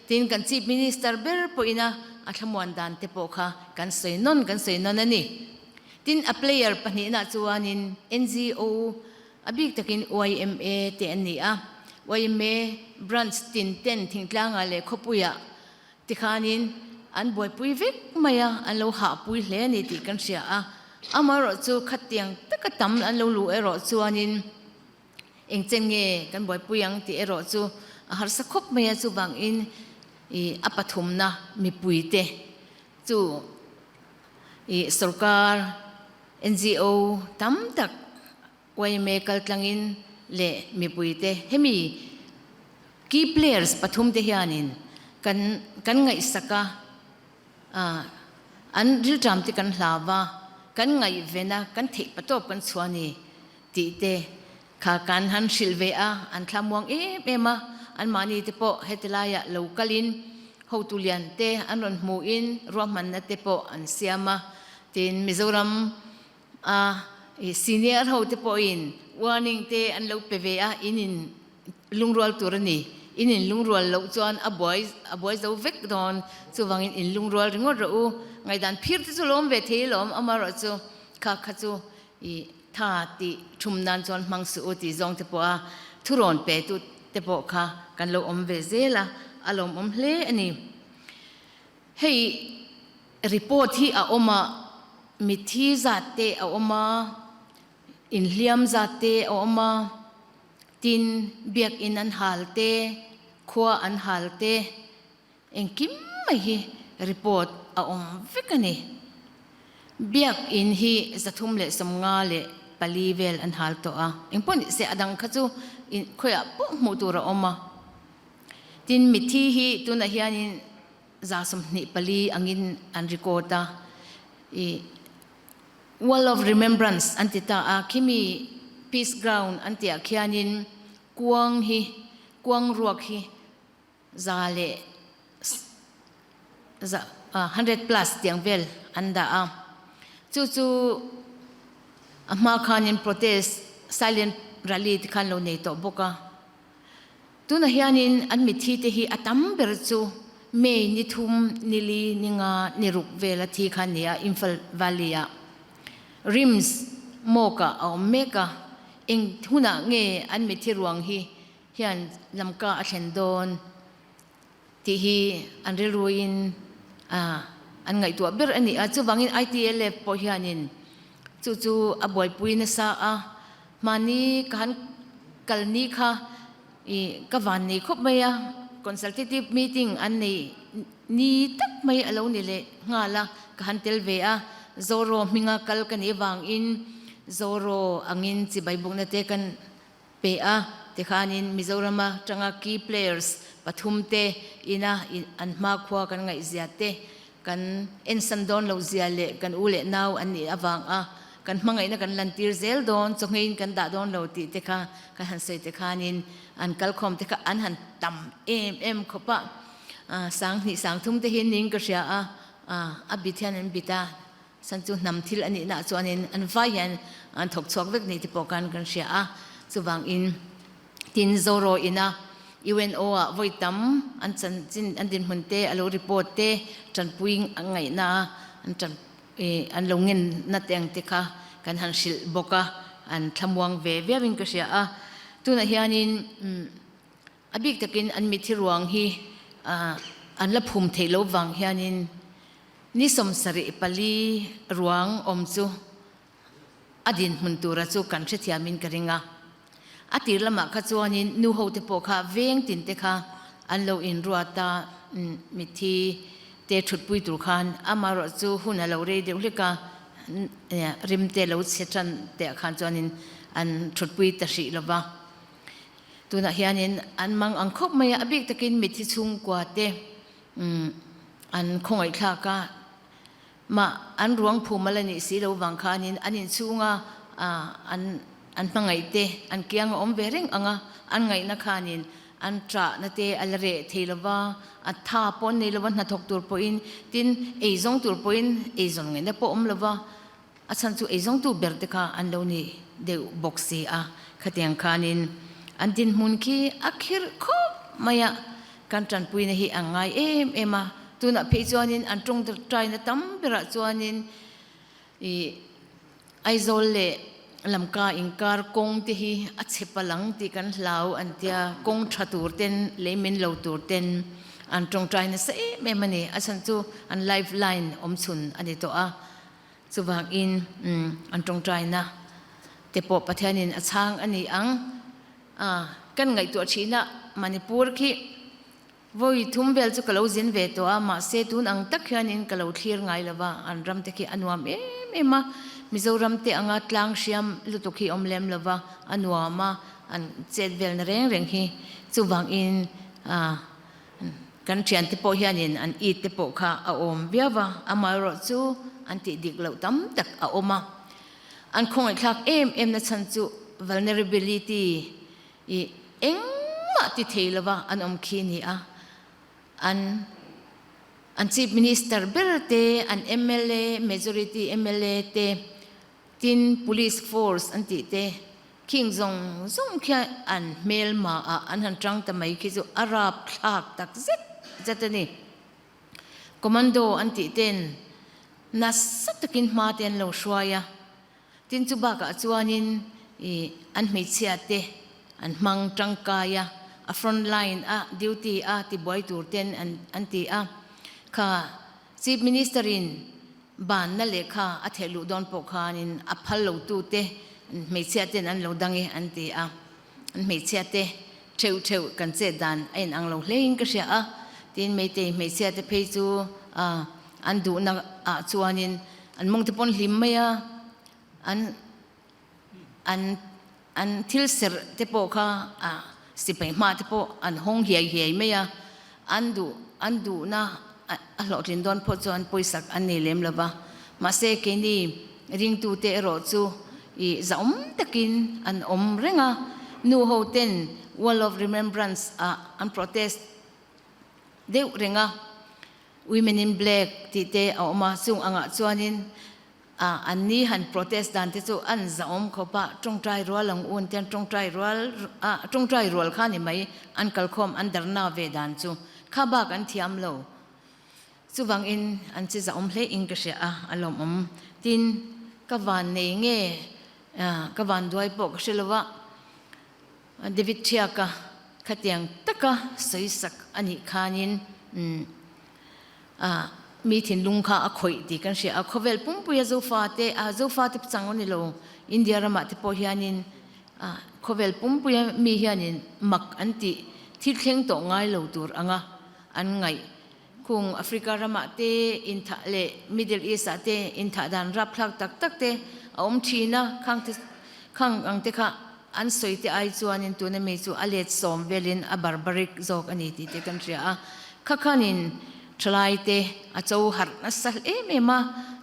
tin kan Chief Minister ber pawhin a a thlamuan dan te pawh kha kan sawi nawn kan sawi nawn a ni. Tin a player pahnihna chuanin NGO a bik takin yma te an ni a, yma branch tin ten thingtlangah leh khawpuiah Tikhanin an buaipui vek mai a, an lo hahpui hle a ni tih kan hria a. Amaherawh chu khatiang taka tam an lo luh erawh chuanin eng chen nge kan buaipui ang tih erawh chu a harsa khawp mai a, chuvangin ih a pathumna mipuite chu ih sorkar, NGO tam tak, Yma kaltlangin leh mipuite hemi key players pathumte hianin kan kan ngaihsak a, an rilṭamte kan hlau a, kan ngaihven a, kan theih patawp kan chhuah a ni tih te kha kan han hrilh ve a, an thlamuang em em a, anmahni te pawh heti laiah lo kalin hotu lian te an rawn hmuhin ruahmanna te pawh an siam a, tin Mizoram A, i senior ho te pawhin warning te an lo pe ve a, in in lungrual tur a ni. In in lungrual loh chuan a buai a buai zo vek dawn. Chuvangin in lungrual ringawt rawh u. Ngaihdan phir te chu lawm ve thei alawm, amaherawh chu kha kha chu i tha tih thum nan chuan hmang suh u tih zawng te pawh a thurawn pe tu te pawh kha kan lo awm ve zel a, a lawmawm hle a ni. Hei report hi a awm a, mitthi zat te a awm a, inhliam zat te a awm a, tin biakinn an hal te, khua an hal te, engkim mai hi report a awm vek a ni. Biakinn hi 350. 4 vel an hal tawh a. Engpawh ni se a dang kha chu khawiah pawh hmuh tur a awm a. Tin, mitthi hi tunah hianin 24 angin an record a. Ih Wall of Remembrance an ti ta a, khimi Peace Ground an tihah khianin kuang hi, kuang ruak hi 100 plus tiang vel an dah a, chu chu a hma khanin protest silent rally te khan lo nei tawh bawk a. Tunah hianin an mitthi te hi a tam ber chu May ni thum, ni li, ni nga, ni ruk vela thi kha a ni a, Imphal Valley ah RIMS Mawk ah a awm mek a, eng hunah nge an mitthi ruang hi hian lamka a thlen dawn tih hi an rilruin an ngaihtuah ber a ni a. Chuvangin ITLF pawh hianin chu chu a buaipui nasa a, mahni ka han kal ni kha ih ka van nei khawp mai a, consultative meeting an nei ni tak mai a lo ni leh nghal a, ka han tel ve a, Zoro hminga kal ka nih avangin Zoro angin chibai bukna te kan pe a, tikhanin Mizorama tanga key players pathum te ina an hmakhua kan ngaihzia te, kan ensan dawn loh zia leh kan u leh nau an nih avang a kan hmangaihna kan lantir zel dawn, chawngeiin kan dah dawn lo tih te kha kan han sawi te khanin an kalkhawm te kha an han tam em em khawp a, 2000 3000 te hi ning ka hria a, a bit hian an bit a. San chu hnam thil a nihna chuanin an vai hian an thawk chhuak vek ni te pawh khan kan hria a. Chuvangin tin Zoro ina UNO ah vawi tam an chanchin an dinhmun te a lo report te tanpui ngaihna a an tan an lo ngenna te ang te kha kan han hrilh bawk a, an thlamuang ve viau in ka hria a. Tunah hianin a bik takin an mithi ruang hi an la phum theih loh vang hianin Ni 74 ruang awm chu a dinhmun tura chu kan hrethiamin ka ring a. A tir lamah kha chuanin nu hote pawh kha veng tin te kha an lo inruat a, mitthi te thutpui tur khan amaherawh chu hun a lo rei deuh hlek a, rim te lo chhe tan te ah khan chuanin an thutpui ta hrih lo va. Tunah hianin an mang ang khawp mai a, a bik takin mitthi chhungkua te Umm an khawngaihthlak a, mah an ruang phum a la nih si lo vang khanin an inchhunga an an hmangaih te an kiang a awm ve reng ang a, an ngaihna khanin an ṭahna te a la reh thei lo va, a tha pawh an nei lo va, hnathawk tur pawhin tin eizawng tur pawhin eizawn ngaihna pawh awm lo va, A chhan chu eizawngtu ber te kha an lo ni deuh bawk si a, khatiang khanin an dinhmun khi a khirh khawp mai a, kan tanpuina hi a ngai em em a, tunah phei chuanin an tawngtaina tam berah chuanin ih Aizawl leh Lamka inkar kawng te hi a chhe palang tih kan hlau an tia, kawng tha tur ten lei min lo tur ten an tawngtai nasa em em a ni, a chhan chu an life line awmchhun a ni tawh a. Chuvangin an tawngtaina te pawh Pathianin a chhang a ni ang. Kan ngaihtuah thihna Manipur khi vawi thum vel chu ka lo zin ve tawh a, mahse tun ang tak hianin ka lo thlir ngai lo va, an ram te khi a nuam em em a, Mizoram te anga tlang hriam lutuk hi awm lem lo va, a nuam a, an chet velna reng reng hi. Chuvangin Kan thiante pawh hianin an it te pawh kha a awm viau va, amaherawh chu an tih dik loh tam tak a awm a. An khawngaihthlak em em na chhan chu vulnerability i engmah ti thei lova an awm khi ni a. An an Chief Minister ber te, an mla, majority mla te, tin police force an tih te, Khing zawng zawng khian an hmelma ah an han tang ta mai khi chu a rap thlak tak zet zet a ni. Commando an tih ten nasa takin hma te an lo hruai a, tin chu bakah chuanin ih an hmeichhia te an hmang tangkai a, a front line a duty a tibuai tur ten an an ti a, kha Chief Minister in Banna lehkha a theh luh dawn pawh khanin a phal lo tute hmeichhia ten an lo dang e an ti a, an hmeichhia te theuh theuh kan chet dan a inang lo hlein ka hria a, tin Meitei hmeichhia te phei chu an duhna ah chuanin an mawng te pawn hlim mai a, an. An an thil serh te pawh kha a sipai hma te pawh an hawng hiai hiai mai a, an duh an duhna a hlawhtlin dawn phawt chuan pawisak an nei lem lo va. Mahse keini ringtute erawh chu ih zahawm takin an awm reng a, nu ho ten Wall of Remembrance ah an protest deuh reng a, Women in Black tih te a awm a, chung angah chuanin A, an ni han protest dan te chu an zahawm khawp a, tawngtai rual ang un te an tawngtai rual a, tawngtai rual kha ni mai, an kalkhawm an darna ve dan chu kha bak an thiam lo. Chuvangin an che zahawm hle in ka hria a, a lawmawm. Tin, ka van nei nge, ka van duai pawh ka hre lo a, David Thiaka khatiang taka sawisak a nih khanin mi thinlung kha a khawih tih kan hria a. Khawvel pumpuia Zofate, Zofate chang a ni lo, India ramah te pawh hianin khawvel pumpuia mi hianin mak an tih thil thleng tawh ngai lo tur anga an ngaih. Khung Africa ramah te inthah leh Middle East ah te inthah dan rapthlak tak tak te a awm thin a, khang te khang ang te kha an sawi te ai chuanin tuna mi chu a let sawm velin a barbaric zawk a ni tih te kan hria a. Kha khanin thalai te a cho harh nasa em em a,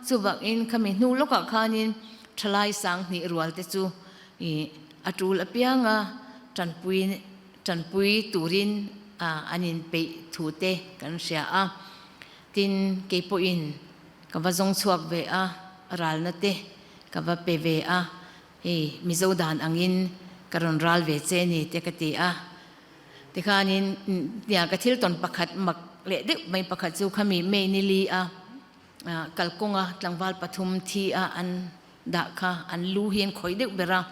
chuvangin khami hnu lawkah khanin thalai sanghnih rual te chu ih a tul apianga tanpui Tanpui turin an inpeih thu te kan hria a, tin kei pawhin ka va zawng chhuak ve a, ralna te ka va pe ve a, hei Mizo dan angin ka rawn ral ve che ni te ka ti a. Tikhanin nia ka thil tawn pakhat mak leh deuh mai pakhat chu khami May ni li a kalkawnga tlangval pathum thi a an dah kha an lu hi an khawih deuh ber a.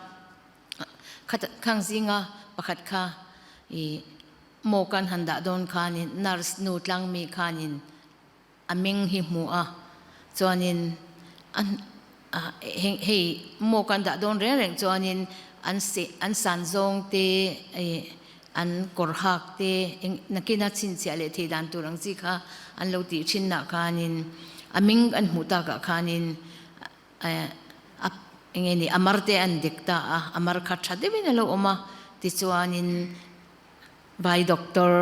Khang zinga pakhat kha i maw kan han dah dawn khanin nurse nu tlangmi khanin a meng hi hmu a, chuanin a hei maw kan dah dawn reng reng chuanin an an san zawng te i an kawr hak te nakina chhinchhiah leh thei dan tur ang chi kha an lo tih thinna khanin a meng an hmuh takah khanin A enge ni a mar te an dik ta a, a mar kha tha deuhin a lo awm a, tichuanin vai doctor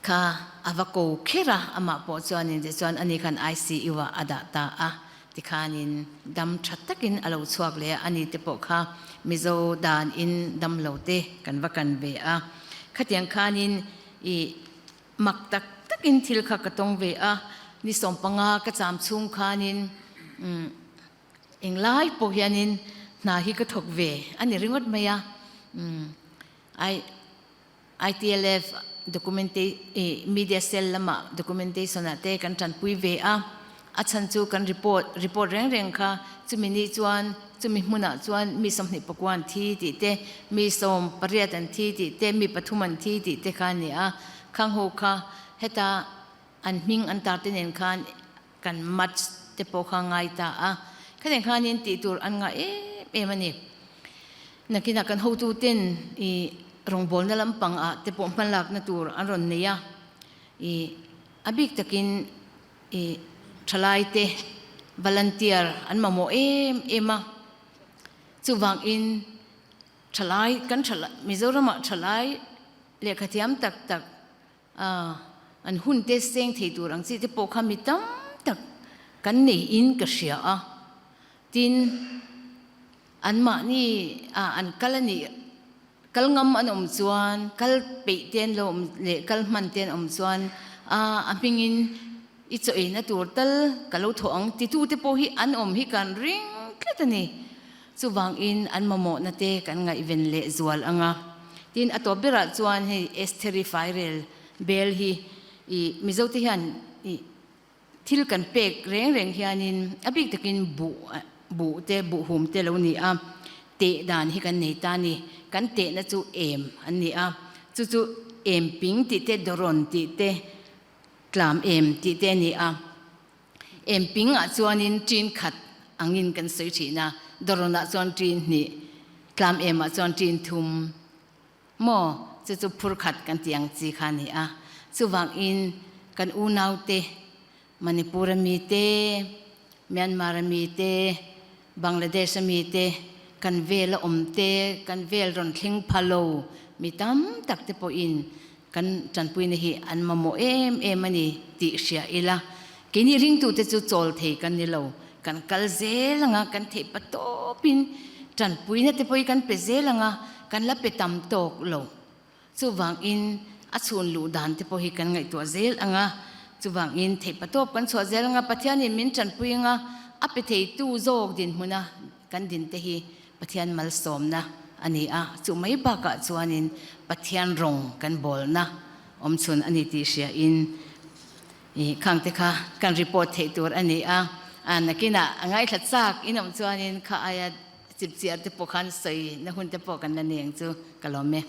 kha a va ko kher a, amah pawh chuanin tichuan ani khan ICU ah a dah ta a, tikhanin dam tha takin a lo chhuak leh a, ani te pawh kha Mizo danin dam lo te kan va kan ve a, khatiang khanin ih Mak tak takin thil kha ka tawng ve a, ni 15 ka cham chhung khanin englai pawh hianin hna hi ka thawk ve a ni ringawt mai a. ITLF media cell lamah documentation ah te kan tanpui ve a, a chhan chu kan report report reng reng kha chumi ni chuan chumi hmunah chuan mi 29 an thi tih te, mi 18 an thi tih te, mi pathum an thi tih te kha a ni a. Khang ho kha heta an hming an tar te nen khan kan match te pawh kha ngai ta a. Khatiang khanin tih tur an ngah em em a ni. Nakinah kan hotu ten i rawngbawlna lampang ah te pawh hmalakna tur an rawn nei a. I a bik takin i thalai te volunteer an mamawh em em a. Chuvangin thalai kan thalai Mizoramah thalai Lehkha thiam tak tak a an hun te seng thei tur ang chi te pawh kha mi tam tak kan nei in ka hria a, tin an mahni a an kal a nih kal ngam an awm chuan kal peih te an lo awm leh kal hman te an awm chuan a a hming in i chaw eina tur tal ka lo thawh ang ti tu te pawh hi an awm hi kan ring tlat a ni. Chuvangin an mamawhna te kan ngaihven leh zual ang a. Tin, a tawp berah chuan hei Estheri fairel bel hi i Mizote hian i thil kan pek reng reng hianin a bik takin buh buh te buh hum te lo ni a, teh dan hi kan nei ta a ni. Kan tehna chu em an ni a, chu chu em ping tih te dawrawn tih te tlam em tih te a ni a. Emping ah chuanin ṭin khat angin kan sawi ṭhin a, Dawrawn ah chuan ṭin hnih, tlam em ah chuan ṭin thum maw chu chu phur khat kan tih ang chi kha a ni a. Chuvangin kan unaute Manipur a mi te, Myanmar a mi te, Bangladesh a mi te. kan vela awm te, kan vel rawn thleng pha lo mi tam tak te pawhin kan tanpuina hi an mamawh em em a ni tih hria ila. Keini ringtute chu chawl thei kan ni lo, kan kal zel anga kan theih pa tawpin tanpuina te pawh hi kan pe zel anga kan la pe tam tawk lo. Chuvangin a chhun luh dan te pawh hi kan ngaihtuah zel ang a, chuvangin theihpatawp kan chhuah zel ang a, Pathianin min tanpui ang a, a pe theitu zawk dinhmuna kan din te hi Pathian malsawmna a ni a, chu mai bakah chuanin Pathian rawng kan bawlna awm chhun a ni tih hriain i khang te kha kan report theih tur a ni a, nakinah a ngaithla chak in awm chuanin kha aia Chipchiar te pawh khan sawi na hun te pawh kan la nei ang chu ka lawm e.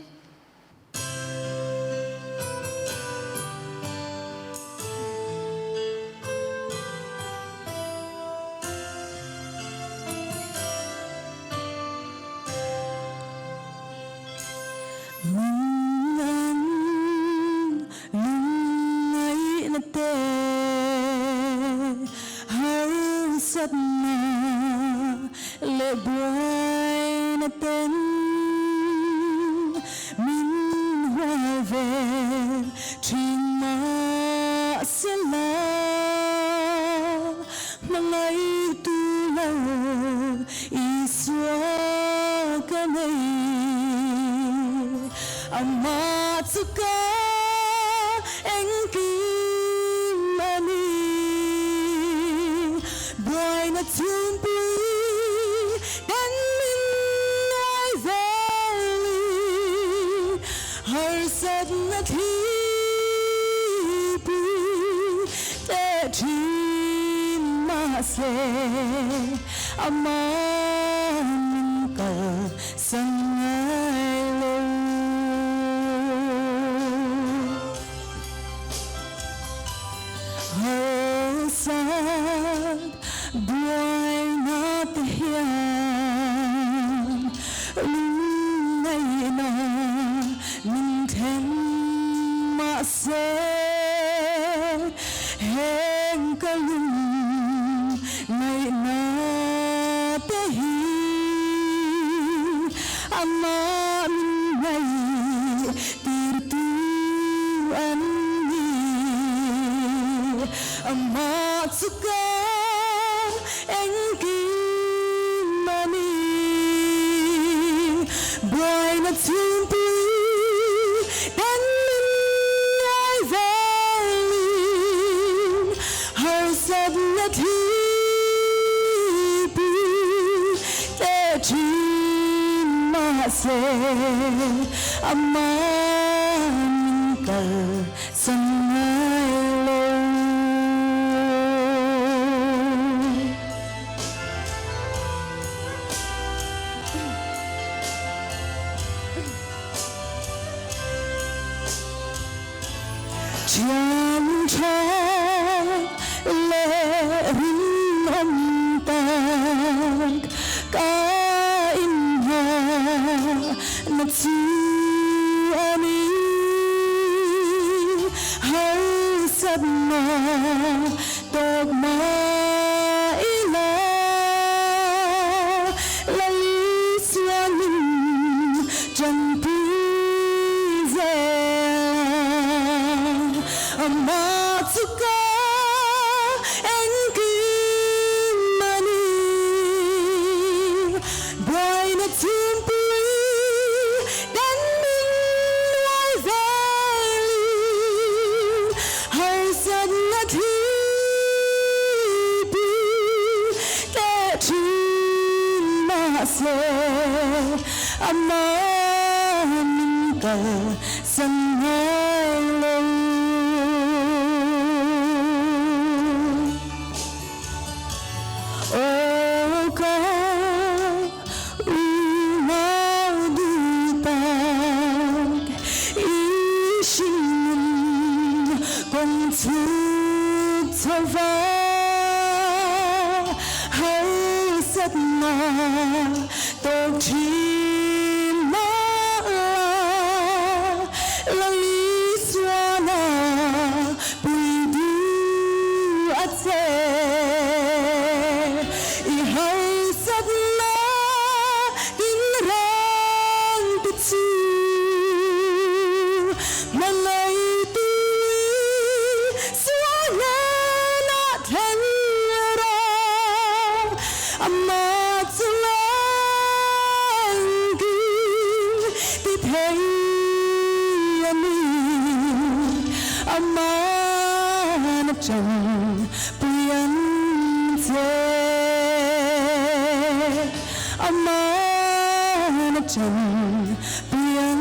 chan pian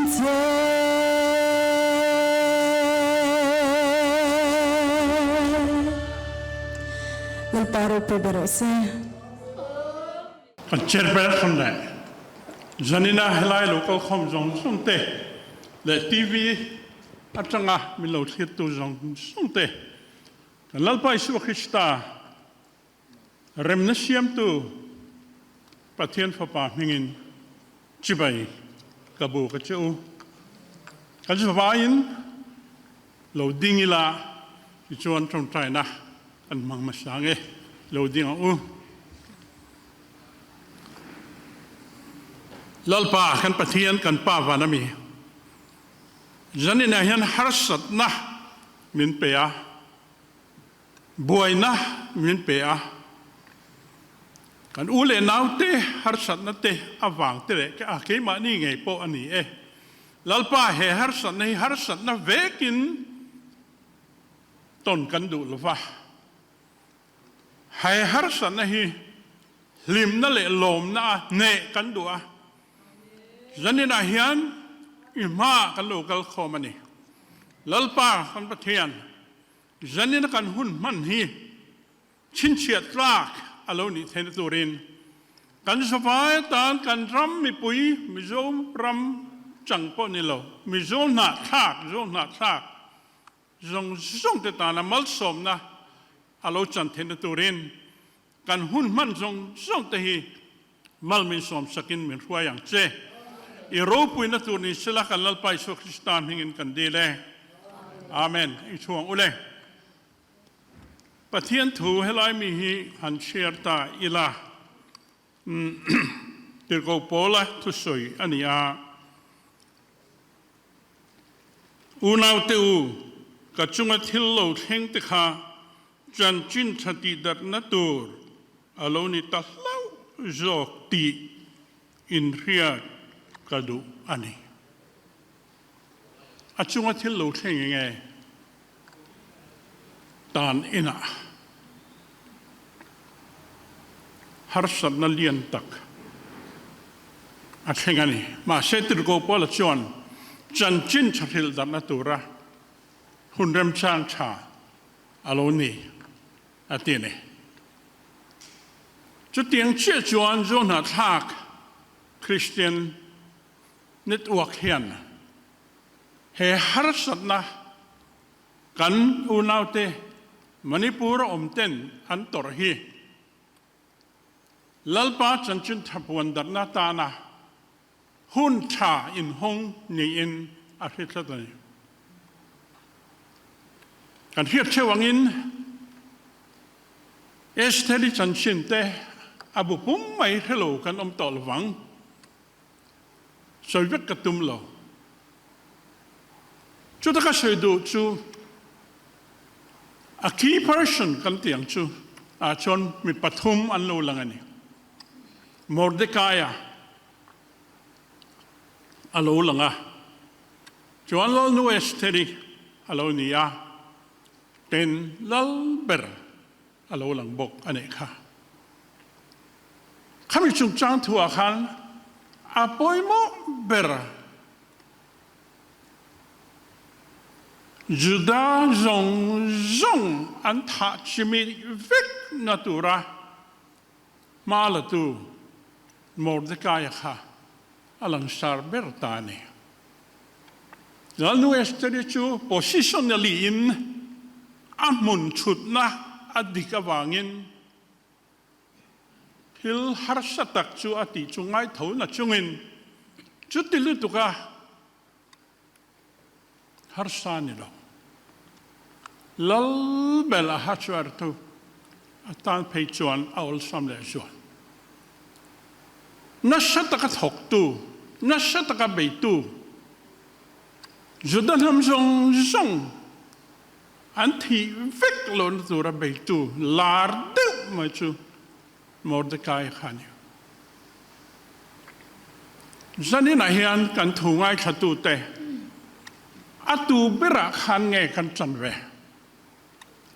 che. Lalpa ropui ber rawh se. Kan chairperson leh zanina helai lo kalkhawm zawng zawng te leh TV atanga min lo thlirtu zawng zawng te kan Lalpa Isua Krista remna siamtu Pathian Fapa hmingin chibai ka bu ka che u. Kan zavaiin lo ding ila tichuan tawngtaina kan hmang hmasa nge lo ding ang u. Lalpa kan Pathian kan Pa van ami zanin ah hian harsatna min pe a, buaina min pe a, kan u leh naute harsatna te avang te leh a keimahni ngei pawh a ni e. Lalpa he harsatna hi harsatna vekin tawn kan duh lova, he harsatna hi hlimna leh lawmna a hneh kan duh a, zaninah hian i hmaah kan lo kal khawm a ni. Lalpa kan Pathian, zanina kan hun hman hi chhinchhiah tlak a lo nih theihna turin kan zavai atan kan ram mipui Mizo ram chang pawh ni lo, Mizo hnahthlak, Zo hnahthlak zawng zawng te tana malsawmna a lo chan theihna turin kan hun hman zawng zawng te hi mal min sawm sakin min hruai ang che. I ropuina tur ni sela kan Lalpa Isua Krista hmingin kan dil e. Amen. I chhuang ule. Pathian thu helai mi hi han share ta ila. Tirhkoh Paula thusawi a ni a. Unaute u, ka chunga thil lo thleng te kha chanchin tha tihdarhna tur a lo ni ta hlauh zawk tih inhriat ka duh a ni. A chunga thil lo thleng eng nge? Tan inah harsatna lian tak a thleng a ni. Mahse, Tirhkoh Paula chuan chanchin tha hrilh darhna tura hun remchang tha a lo ni a ti a ni. Chutiang chiah chuan Zohnahthlak Kristian Network hian he harsatna kan unaute Manipur a awm ten an tawrh hi Lalpa chanchin tha puan darhna tana hun tha inhawng niin a hre tlat a ni. Kan hriat theuh angin Estheri chanchin te a bu pum mai hrelo kan awm tawh lovang. Sawi vek ka tum lo. Chuta ka sawi duh chu a key person kan tih ang chu ah chuan mi pathum an lo lang a ni. Mordekaia a lo lang a, chuan Lalnu Estheri a lo ni a, ten lal ber a lo lang bawk a nih kha. Khami chungchang thuah khan a pawimawh ber Juda zawng zawng an thah chimih vek na tura hma latu Mordekaia kha a langsar ber ta a ni. Lalnu Estheri chu positionally in a hmun chhutna a dik avangin thil harsa tak chu a tih chu ngaitho na chungin chuti lutuka harsa ni lo. Lal bel a hachuar tu a tan phei chuan a awlsam leh zual. Nasa taka thawktu, nasa taka beitu Juda hnam zawng zawng an thih vek lohna tura beitu lar deuh mai chu Mordecai kha a ni. Zaninah hian kan thu ngaithlatute a tu berah khan nge kan ṭan ve?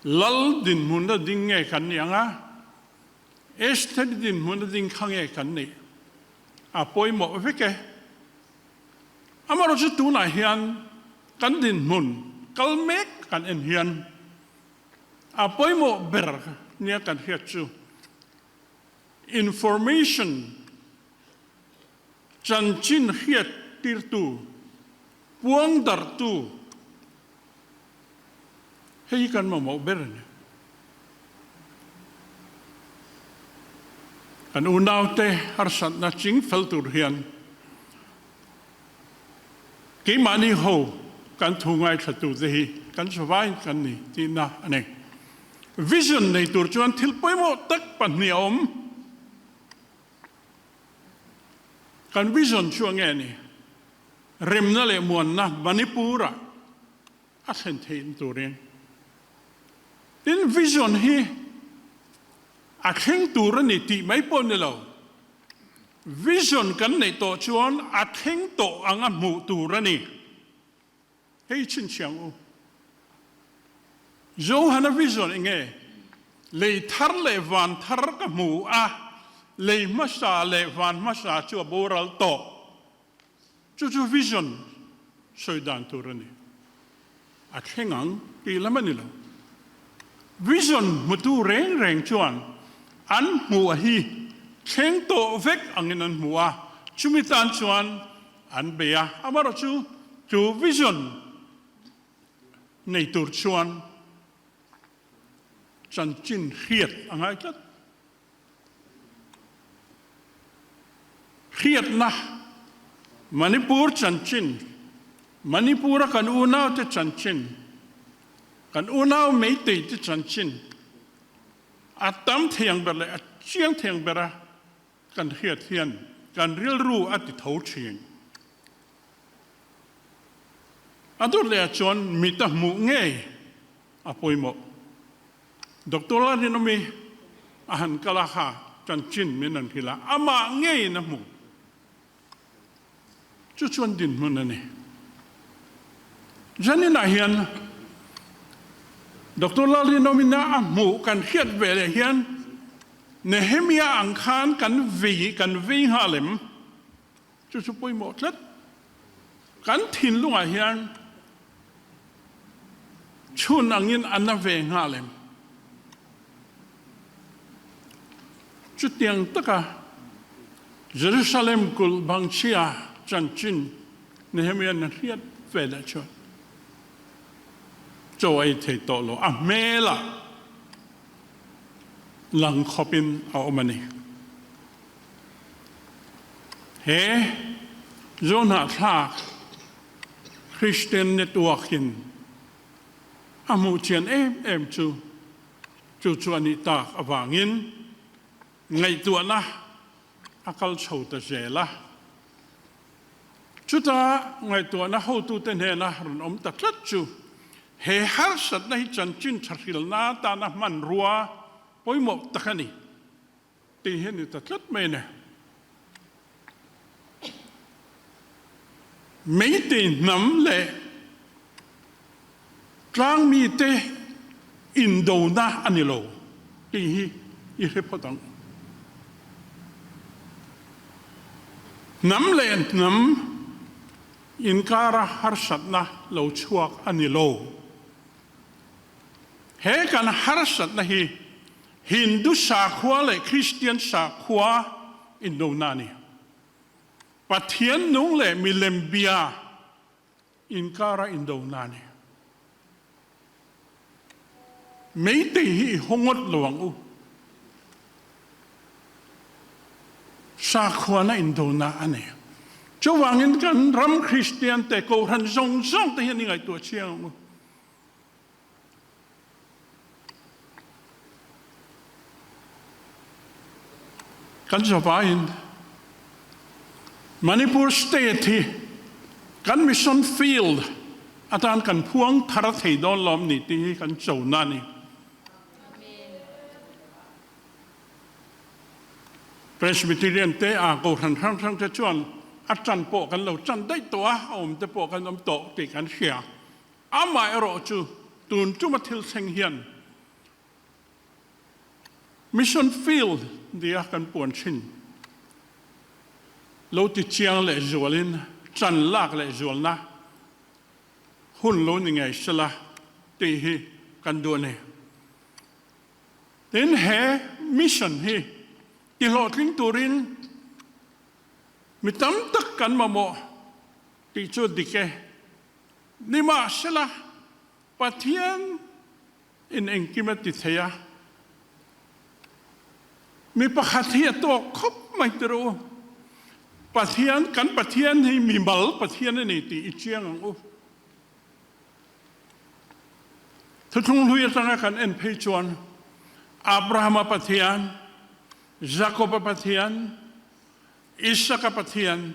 Lal dinhmun a ding nge kan nih ang a? Esther dinhmun a ding kha nge kan nih? A pawimawh vek e. Amaherawhchu tunah hian kan dinhmun kal mek kan en hian a pawimawh ber nia kan hriat chu information chanchin hriat tirtu, puang darhtu hei hi kan mamawh ber a ni. Kan unaute harsatna ching fel tur hian keimahni ho kan thu ngaithlatute hi kan zavaiin kan ni tihna a ni. Vision nei tur chuan thil pawimawh tak pahnih a awm. Kan vision chu a nge ni? Remna leh muanna Manipur-ah a thlen theih turin. Tin, vision hi a thleng tur a ni tih mai pawh ni lo. Vision kan neih tawh chuan a thleng tawh anga hmuh tur a ni. Hei chhinchhiang u. Johana vision enge? Lei thar leh van thar ka hmu a, lei hmasa leh van hmasa chu a boral tawh. Chu chu vision sawi dan tur a ni. A thleng ang tih lam a ni lo. Vision hmutu reng reng chuan an hmuh a hi thleng tawh vek angin an hmu a, chumi tan chuan an bei a. Amaherawhchu chu vision nei tur chuan chanchin hriat a ngai tlat. Hriatna, Manipur chanchin, Manipur-a kan unaute chanchin, kan unau Meitei-te chanchin a tam thei ang ber leh a chiang thei ang bera kan hriat hian kan rilru a ti tho thin. A dawt lehah chuan mit a hmuh ngei a pawimawh. Doctor Lalrinawmi a han kal a kha chanchin min rawn hrilh a, amah ngeiin a hmu. Chu chuan dinhmun a ni. Zaninah hian Doctor Lalrinawmina a hmuh kan hriat ve leh hian Nehemia ang khan kan vei kan vei nghal em? Chu chu pawimawh tlat. Kan thinlungah hian chhun angin a na ve nghal em? Chutiang taka Jerusalem kulh bangchhia chanchin Nehemia'n a hriat ve leh chuan chaw a ei thei tawh lo, a hmelah lang khawpin a awm a ni. He Zohnahthlak Christian Network in a hmuh chian em em chu chu chu a nih tak avangin ngaihtuahna a kal chho ta zel a. Chuta ngaihtuahna hotute hnena rawn awm ta tlat chu he harsatna hi chanchin thahrilna atana hmanrua pawimawh tak a ni. Tih hi a ni ta tlat mai a ni. Meitei hnam leh tlangmite indona a ni lo tih hi i hre phawt ang. Hnam leh hnam inkara harsatna lo chhuak a ni lo. He kan harsatna hi Hindu sakhua leh Kristian sakhua indona a ni. Pathian nung leh milem bia inkara indona a ni. Meitei hi i haw ngawt lo ang u. Sakhuana indona a ni. Chuvangin kan ram Kristian te, Kohhran zawng zawng te hian i ngaihtuah chiang ang u. Kan zavaiin Manipur state hi kan mission field atan kan phuang thar thei dawn lawm ni tih hi kan chona a ni. Presbyterian te a Kohhran hrang hrang te chuan a tan pawh kan lo tan daih tawh a, a awm te pawh kan awm tawh tih kan hria. Amaherawh chu tun tuma thil thleng hian Mission Field nia kan puan thin. lo ti chiang leh zualin ṭan lak leh zualna hun lo ni ngei sela tih hi kan duh a ni. Tin, he mission hi ti hlawhtling turin mi tam tak kan mamawh tih chu dik e. Nimahsela, Pathian in engkim a ti thei a, mi pakhat hi a tawk khawp mai tir u. Pathian, kan Pathian hi mimal Pathian a ni tih i chiang ang u. Thuthlung hlui atanga kan en phei chuan Abrahama Pathian, Jakoba Pathian, Isaka Pathian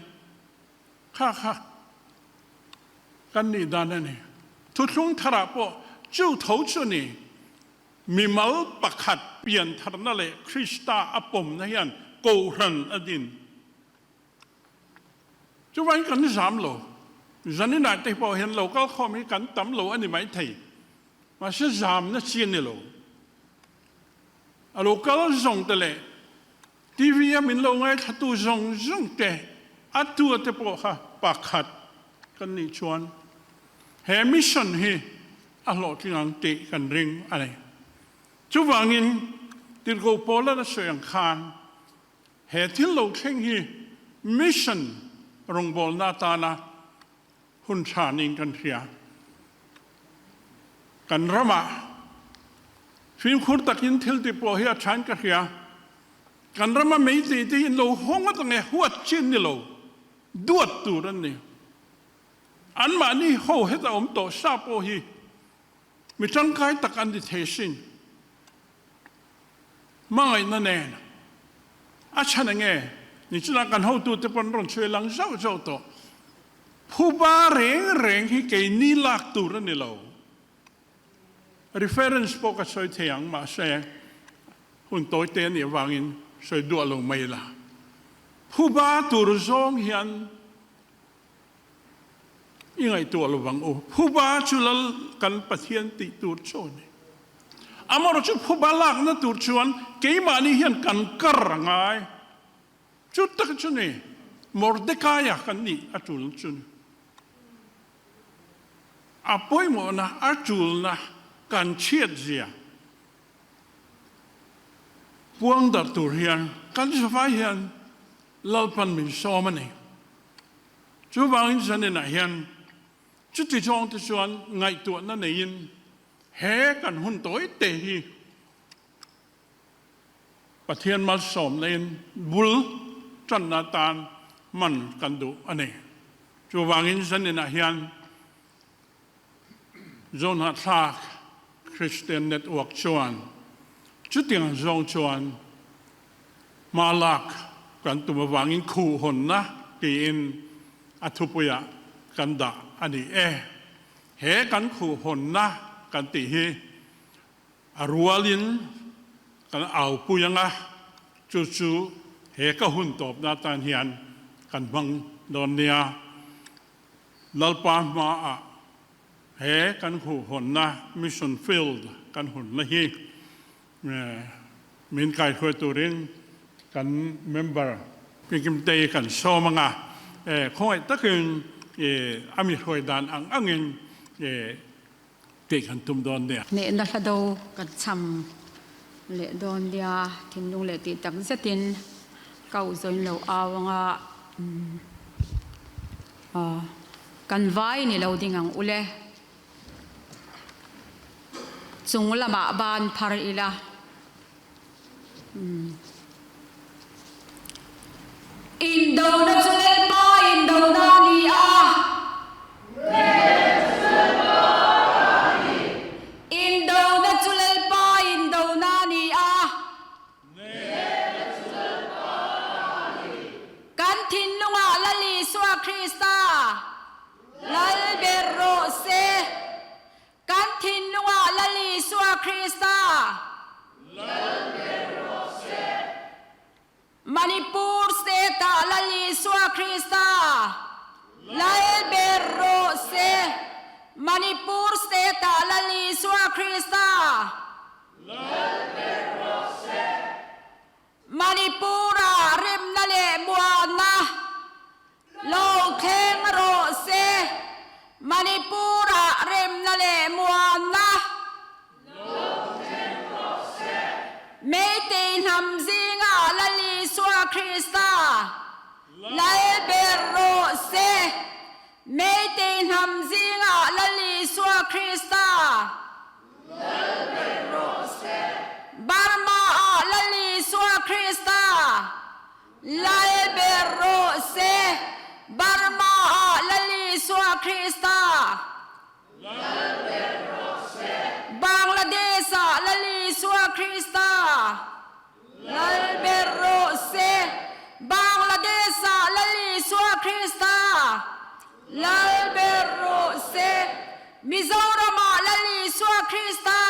kha kha kan nih dan a ni. Thuthlung tharah pawh chu tho chu a ni. Mimal pakhat piantharna leh Krista a pawmna hian Kohhran a din. Chuvangin kan zam lo. Zaninah te pawh hian local khawm hi kan tam lo a ni maithei. Mahse zamna chi a ni lo. A local zawng te leh TV a min lo ngaithlatu zawng zawng te a tua te pawh kha pakhat kan nih chuan he mission hi a hlawhtling ang tih kan ring a ni. Chuvangin Tirhkoh Paula a sawi ang khan He thil lo thleng hi mission rawngbawlna atana hun tha niin kan hria. Kan ramah fimkhur takin thil ti pawh hi a thain ka hria. Kan rama meitei te hi in lo haw ngawt ang e, huat chin ni lo, duat tur an ni. Anmahni ho heta awm tawh sa pawh hi mi tangkai tak an ni thei sin. Hmangaihna nen a chhan enge ni chuna kan hotute pawn rawn chhui lang zauh zauh tawh. Phuba reng reng hi keini lak tur a ni lo. Reference pawh ka sawi thei ang mahse hun tawi te a nih avangin sawi duah lo mai la. Phuba tur zawng hian I ngaihtuah lo vang u. Phuba chu Lal kan Pathian tih tur chu a ni. Amaherawh chu phuba lakna tur chuan keimahni hian kan kar a ngai. Chu tak chu ni Mordekaia kan nih a tul chu ni. A pawimawhna, a tulna kan chhiat zia puang darh tur hian kan zavai hian Lalpan min sawm a ni. Chuvangin zaninah hian chuti zawngte chuan ngaihtuahna neiin he kan hun tawi te hi Pathian malsawmna-in bul tanna atan hman kan duh a ni. Chuvangin zaninah hian Zohnahthlak Christian Network chuan chutiang zawng chuan hma lak kan tum avangin khuhhawnna tiin a thupuiah kan dah a ni e. He kan khuhhawnna kan tih hi a rualin kan aupui anga chu chu he ka hun tawpna atan hian kan hmang dawn nia. Lalpa hmaah he kan khuhhawnna mission field kan hunna hi Min kaihruai turin kan member Kimkimtei kan sawm anga, khawngaih takin a mi hruai dan ang angin tih kan tum dawn nia. Hnehna hla do kan cham leh dawn nia, thinlung leh tih tak zetin ka uh zawin lo au anga kan vai ni lo ding ang ule. Chung lamah ban phar ila. Indona chu Lalpa indona a ni a. Indona chu Lalpa indona a ni a. Kan thinlungah Lal Isua Krista Lal ber rawh se. Kan thinlungah Lal Isua Krista. Lal ber rawh se. Manipur state-ah Lal Isua Krista. Lal ber rawh se. Meitei hnam zingah Lal Isua Krista. Lal ber rawh se. Burma ah Lal Isua Krista. Lal ber rawh se. Burma ah Lal Isua Krista. Lal ber rawh se. Bangladesh ah Lal Isua Krista. Lal ber rawh se. Bangladesh ah Lal Isua Krista. Lal ber rawh se. Mizoram ah Lal Isua Krista.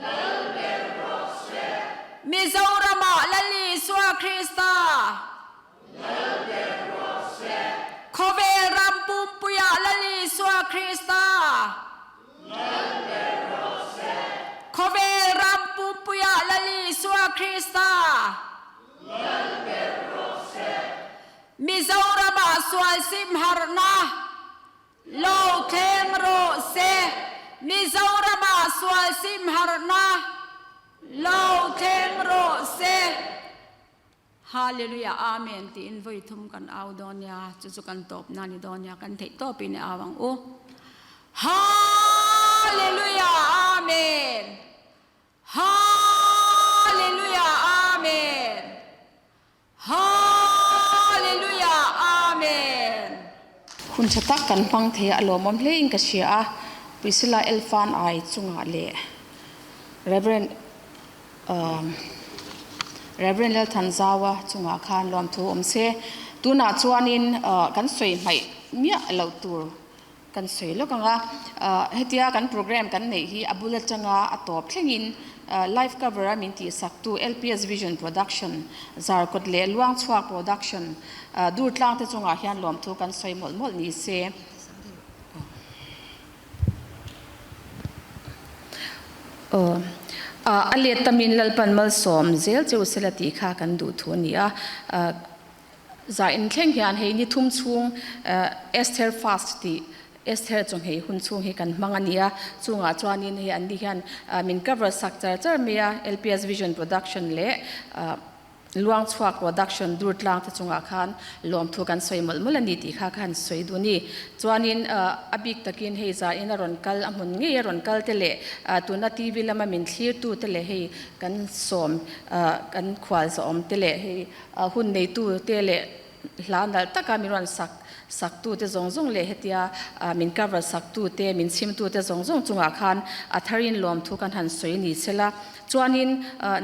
Lal ber rawh se. Mizoram ah Lal Isua Krista. Lal ber rawh se. Khawvel ram pumpuiah Lal Isua Krista. Lal ber rawh se. Khawvel ram pumpuiah Lal Isua Krista. Lal ber rawh se. Mizoramah sual sim harhna lo thleng rawh se. Mizoramah sual sim harhna lo thleng rawh se. Hallelujah Amen tiin vawi thum kan au dawn nia, chu chu kan tawpna ni dawn nia, kan theih tawpin i au ang u. Hallelujah Amen Hallelujah Amen Hallelujah Amen. Hun tha tak kan hmang thei a, a lawmawm hle in ka hria a, Priscilla Elfan ai chungah leh Rev. Rev. Lalthanzaua chungah khan lawmthu awm se, tunah chuanin kan sawi hmaih miah loh tur kan sawi lawk ang a. Hetia kan program kan neih hi a bul atanga a tawp thlengin live cover a min tihsaktu LPS Vision Production, Zarkawt leh Luangchhuak Production dur tlangte chungah hian lawmthu kan sawi mawlh mawlh ni se. Aw, a let tamin Lalpan malsawm zel che u sela tih kha kan duh thu a ni a. Zah inthleng hian hei ni thum chhung Esther fast tih Esther chu hei hun chhung hi kan hmang a ni a. Chungah chuanin hei an ni hian min cover sak char char mai a, LPS Vision Production leh Luangchhuak production dur tlang te chungah khan lawmthu kan sawi mawlh mawlh a ni tih kha ka han sawi duh a ni. Chuanin a bik takin hei zain a rawn kal, a hmun ngei a rawn kal te leh tuna TV lama min thlirtu te leh hei kan sawm kan khual zawhawm te leh hei hun neitu te leh hla nalh taka min rawn sak saktu te zawng zawng leh hetia min cover saktu te, min chhimtu te zawng zawng chungah khan a tharin lawmthu kan han sawi ni sela. Chuanin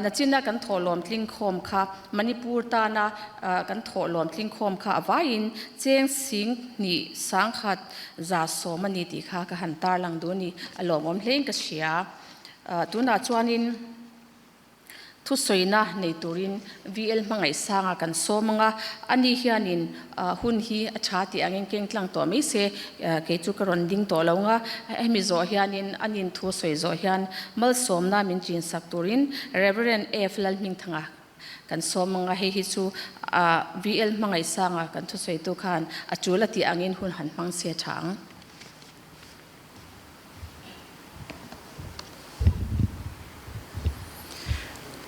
nachina kan thawhlawm tlingkhawm kha Manipur tana kan thawhlawm tlingkhawm kha a vaiin cheng sing hnih sangkhat 110 a ni tih kha ka han tarlang duh a ni. A lawmawm hlein ka hria. Tunah chuanin. Thusawina nei turin VL Hmangaihsanga kan sawm ang a, ani hianin hun hi a tha tih angin keng tlang tawh mai se, kei chu ka rawn ding tawh lo ang a, hemi zawh hianin anin thu sawi zawh hian malsawmna min chinsak turin Rev. F. Lalhmingthanga kan sawm ang a, hei hi chu VL Hmangaihsanga kan thusawitu khan a tul a tih angin hun han hmang se tha ang.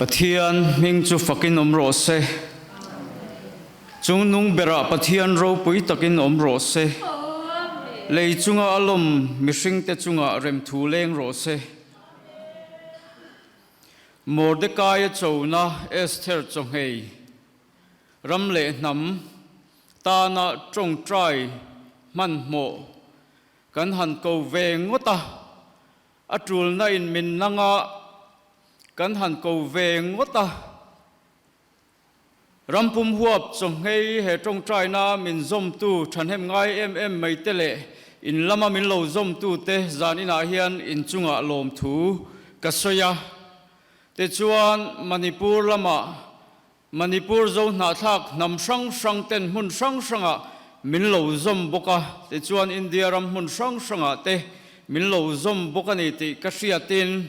Pathian hming chu fakin awm rawh se. Chungnung berah Pathian ropui takin awm rawh se. Lei chunga a lawm mihringte chungah remthu leng rawh se. Mordekaia chona Esther chawnghei ram leh hnam tana tawngtai hmanhmawh Kan han ko ve ngawt a, a tulna in min nang a, kan han ko ve ngawt a. Rampum huap chawnghei he tawngtaina min zawmtu thahnem ngai em em mai te leh in lama min lo zawmtu te zan inah hian inchungah lawmthu ka sawi a. Tichuan Manipur lamah Manipur zo hnahthlak hnam hrang hrang ten hmun hrang hrangah min lo zawm bawk a, tichuan India ram hmun hrang hrangah te min lo zawm bawk a ni tih ka hriatin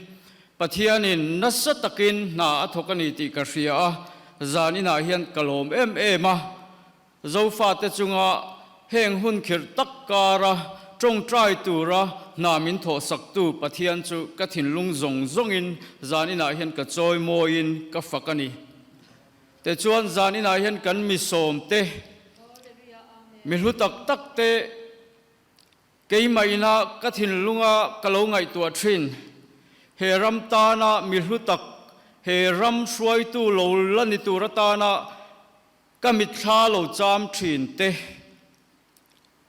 Pathianin nasa takin hna a thawk a ni tih ka hria a, zan inah hian ka lawm em em a. Zofate chunga heng hun khirh tak kara tawngtai tura hna min thawhsaktu Pathian chu ka thinlung zawng zawngin zan inah hian ka chawi mawiin ka fak a ni. Tichuan zaninah hian kan mi sawmte, mi hlu tak tak te keimah ina ka thinlunga ka lo ngaihtuah thin. He ram tana mi hlu tak, he ram hruaitu lo la ni tur atana ka mitthla lo cham thin te,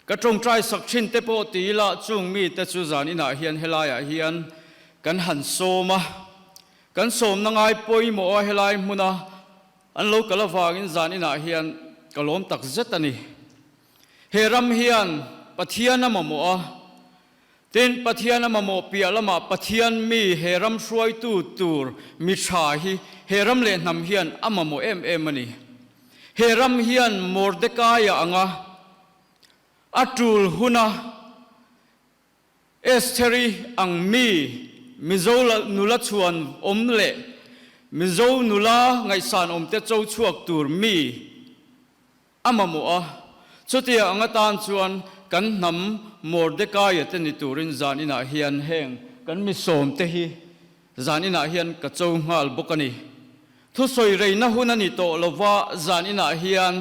Ka tawngtai sak thin te pawh ti ila chung mite chu zan inah hian helaiah hian kan han sawm a, kan sawmna ngai pawimawh a helai hmuna an lo kal avangin zan inah hian ka lawm tak zet a ni. He ram hian Pathian a mamawh a, tin Pathian a mamawh piah lamah Pathian mi he ram hruaitu tur mi tha hi he ram leh hnam hian a mamawh em em a ni. He ram hian Mordekaia anga a tul huna Estheri ang mi Mizo nula chhuan awm leh Mizo nula ngaihsan awmte cho chhuak tur mi a mamawh a, chutia ang atan chuan kan hnam Mordekaia te ni turin zan inah hian heng kan mi sawmte hi zan inah hian ka cho nghal bawk a ni. Thusawi reina hun a ni tawh lova zan inah hian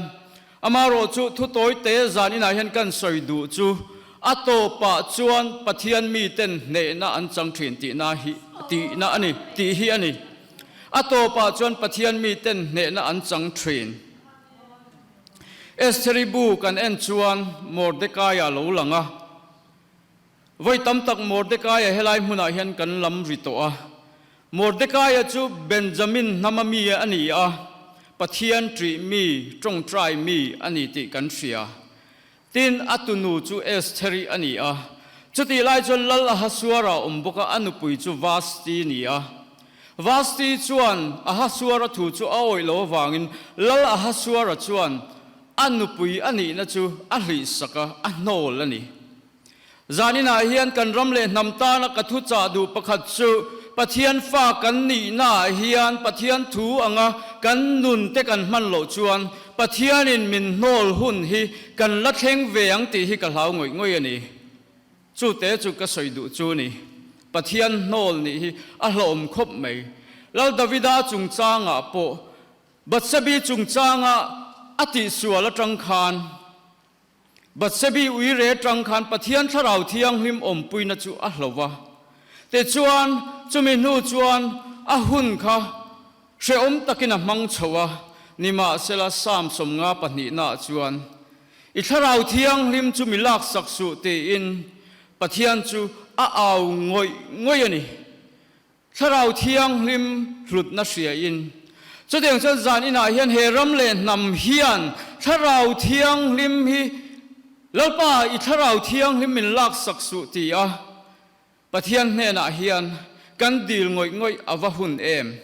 amarawh chu thu tawite zan inah hian kan sawi duh chu a tawpah chuan Pathian miten hnehna an chang thin tihna hi tihna a ni tih hi a ni. A tawpah chuan Pathian miten hnehna an chang thin. Estheri bu kan en chuan Mordekaia lo lang a. Vawi tam tak Mordekaia helai hmunah hian kan lam ri tawh a. Mordekaia chu Benjamin hnama mi a ni a, Pathian ṭih mi, ṭawngṭai mi a ni tih kan hria. Tin, a tunu chu Estheri a ni a. Chutih lai chuan Lal Ahasuara awm bawk a, a nupui chu Vasti ni a. Vasti chuan Ahasuara thu chu a awih lo avangin Lal Ahasuara chuan a nupui a nihna chu a hlihsak a, a hnawl a ni. Zaninah hian kan ram leh hnam tana ka thu chah duh pakhat chu Pathian fa kan nihnaah hian Pathian thu anga kan nun te kan hman loh chuan Pathianin min hnawl hun hi kan la thleng ve ang tih hi ka hlau ngawih ngawih a ni. Chute chu ka sawi duh chu ni. Pathian hnawl nih hi a hlawm khawp mai. Lal Davida chungchangah pawh Bathsebi chungchanga a tihsual atang khan Bathsebi ui re tang khan Pathian Thlarau Thianghlim awmpuina chu a hlo va. Tichuan, chumi hnu chuan a hun kha hrehawm takin a hmang chho a, nimahsela Psalm 52 naah chuan, I Thlarau Thianghlim chu mi laksak suh tiin Pathian chu a au ngawih ngawih a ni. Thlarau Thianghlim hlutna hriain. Chutiang chuan zan inah hian he ram leh hnam hian Thlarau Thianghlim hi Lalpa i Thlarau Thianghlim min laksak suh ti a Pathian hnenah hian kan dil ngawih ngawih a va hun em.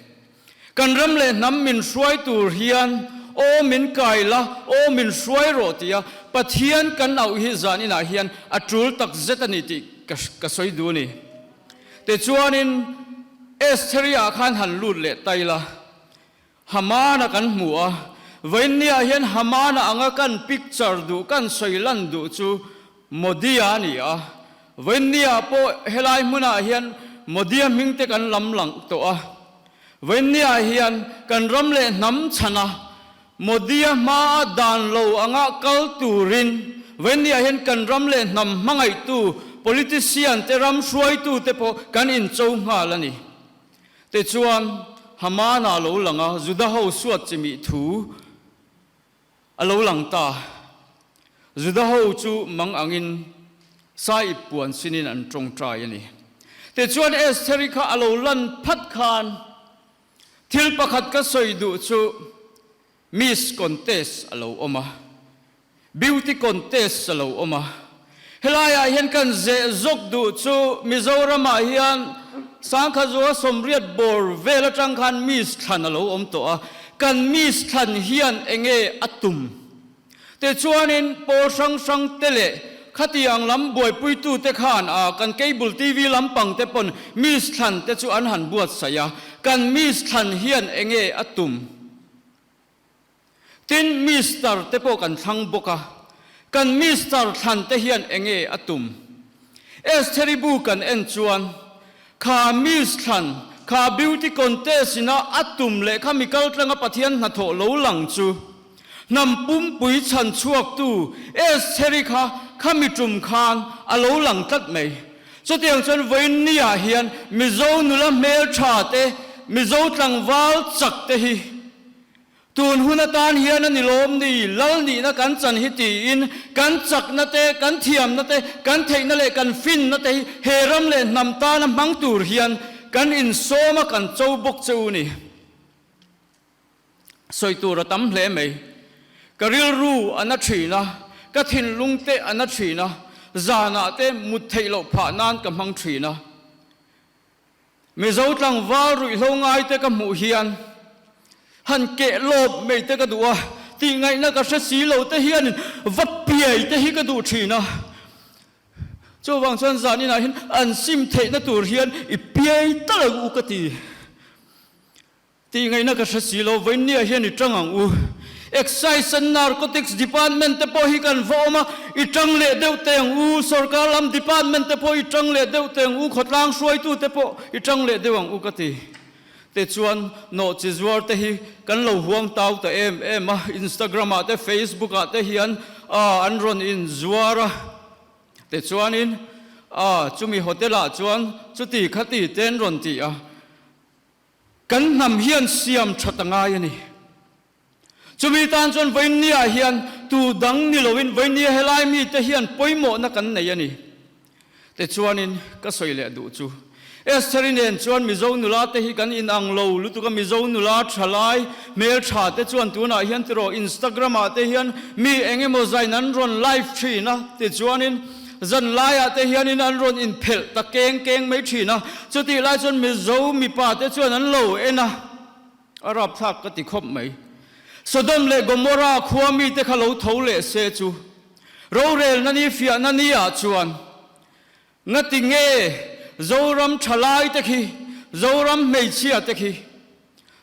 Kan ram leh hnam min hruai tur hian aw min kai la, aw min hruai rawh ti a Pathian kan auh hi zan inah hian a tul tak zet a ni tih ka sawi duh a ni. Tichuanin Estheri-ah khan han lut leh ta ila, Hamana kan hmu a, vawiinniah hian Hamana anga kan picture duh, kan sawi lan duh chu Modi-a a ni a, vawiinniah pawh helai hmunah hian Modi-a hming te kan lam lang tawh a, vawiinniah hian kan ram leh hnam chhana Modi-a hmaa dan lo anga kal turin vawiinniah hian kan ram leh hnam hmangaihtu politician te ram hruaitu te pawh kan incho nghal a ni. Tichuan, Hamana a lo lang a, Juda ho suat chimih thu a lo lang ta. Juda ho chu mang angin sai ip puan sinin an tawngtai a ni. Tichuan, Estheri kha a lo lan phat khan, Thil pakhat ka sawi duh chu Miss Contest a lo awm a, Beauty Contest a lo awm a. Helaiah hian kan zeh zawk duh chu Mizoramah hian Sangkhazua sawmriat bawr vel atang khan Miss thlan a lo awm tawh a, kan Miss thlan hian enge a tum? Tichuanin pawl hrang hrang te leh khatiang lam buaipuitu te khan a kan cable TV lampang te pawn Miss thlan te chu an han buatsaih a, kan Miss thlan hian enge a tum? Tin Mister te pawh kan thlang bawk a, kan Mister thlan te hian enge a tum? Estheri bu kan en chuan kha Miss thlan. Kha beauty contest ina a tum leh kha mi kaltlanga Pathian hnathawh lo lang chu hnam pumpui chhan chhuaktu Estheri kha kha mi tum khan a lo lang tlat mai. Chutiang chuan vawiin niah hian Mizo nula hmeltha te, Mizo tlangval chak te hi Tun hun atan hian a ni lawm ni, lal nihna kan chan hi tiin kan chakna te, kan thiamna te, kan theihna leh kan finna te hi he ram leh hnam tana hmang tur hian kan insawm a kan cho bawk che u ni. Sawi tur a tam hle mai. Ka rilru a na thin a, ka thinlung te a na thin a, zanah te mut theih loh phah nan ka hmang thin a. Mizo tlangval ruihhlo ngaite ka hmuh hian han keh lawp mai te ka duh a, tihngaihna ka hre si lo te hianin va piai te hi ka duh thin a. Chuvang chuan zan inah hian an sim theihna tur hian i piai tal ang u ka ti. Tihngaihna ka hre si lo, vawiinniah hian i tang ang u. Excise and Narcotics Department te pawh hi kan va awm a, i tang leh deuh teh ang u. Sorkar lam department te pawh i tang leh deuh teh ang u, khawtlang hruaitu te pawh i tang leh deuh ang u ka ti. Tichuan, nawhchi zuar te hi kan lo huang tau ta em em a, Instagram ah te Facebook ah te hian an rawn inzuar a. Tichuanin, chumi hotel ah chuan chuti khati te an rawn ti a. Kan hnam hian siam that a ngai a ni. Chumi tan chuan Vawinia hian tu dang ni loin Vawinia helai mite hian pawimawhna kan nei a ni. Tichuanin ka sawi leh duh chu Estheri nen chuan Mizo nula te hi kan inang lo lutuk a, Mizo nula thalai hmeltha te chuan tunah hian tiraw Instagram ah te hian mi eng emaw zain an rawn live thin a, tichuanin Zan laiah te hianin an rawn inphelh ta keng keng mai thin a, chutih lai chuan Mizo mipa te chuan an lo en a, a rapthlak ka ti khawp mai. Sodom leh Gomorrah khua mite kha lo tho leh se chu rorelna ni fiahna ni ah chuan ngati nge Zoram thalai te khi, Zoram hmeichhia te khi,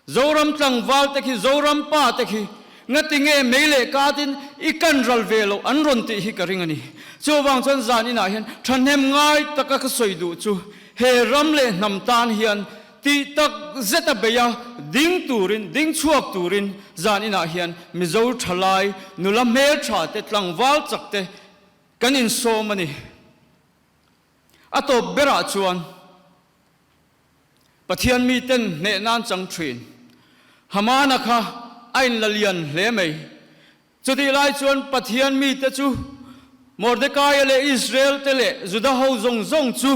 Zoram tlangval te khi, Zoram pa te khi ngati nge mei leh katin i kan ral ve loh an rawn tih hi ka ring a ni. Chuvang chuan zan inah hian thahnem ngai taka ka sawi duh chu he ram leh hnam tan hian tih tak zeta beia ding turin, ding chhuak turin zan inah hian Mizo thalai, nula hmeltha te, tlangval chak te kan insawm a ni. A tawp berah chuan Pathian miten hneh nan chang thin. Hamana kha a inla lian hle mai. Chutih lai chuan Pathian mite chu Mordekaia leh Israel te leh Juda ho zawng zawng chu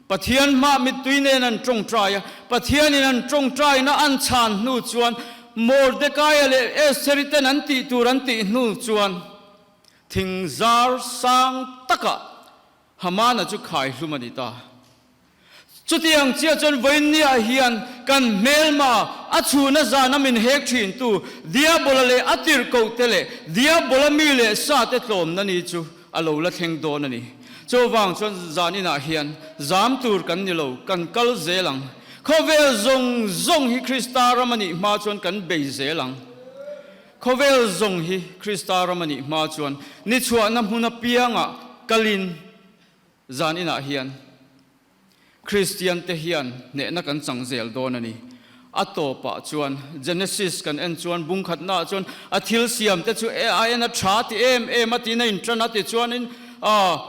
Pathian hmah mittui nen an tawngtai a. Pathianin an tawngtaina an chhan hnu chuan Mordekaia leh Estheri ten an tih tur an tih hnu chuan thingzar sang takah Hamana chu khai hlum a ni ta. Chutiang chiah chuan vawiinniah hian kan hmelma a chhuna zana min hek thintu Diabola leh a tirhkohte leh Diabola mi leh sate tlawmna ni chu a lo la thleng dawn a ni. Chuvang chuan zaninah hian zam tur kan ni lo, kan kal zel ang. Khawvel zawng zawng hi Krista ram a nih hma chuan kan bei zel ang. Khawvel zawng hi Krista ram a nih hma chuan ni chhuahna hmun apiangah kalin zan inah hian Kristian te hian hnehna kan chang zel dawn a ni. A tawpah chuan Genesis kan en chuan bung khatnaah chuan a thil siam te chu a en a tha ti em em a tiin a intan a tichuanin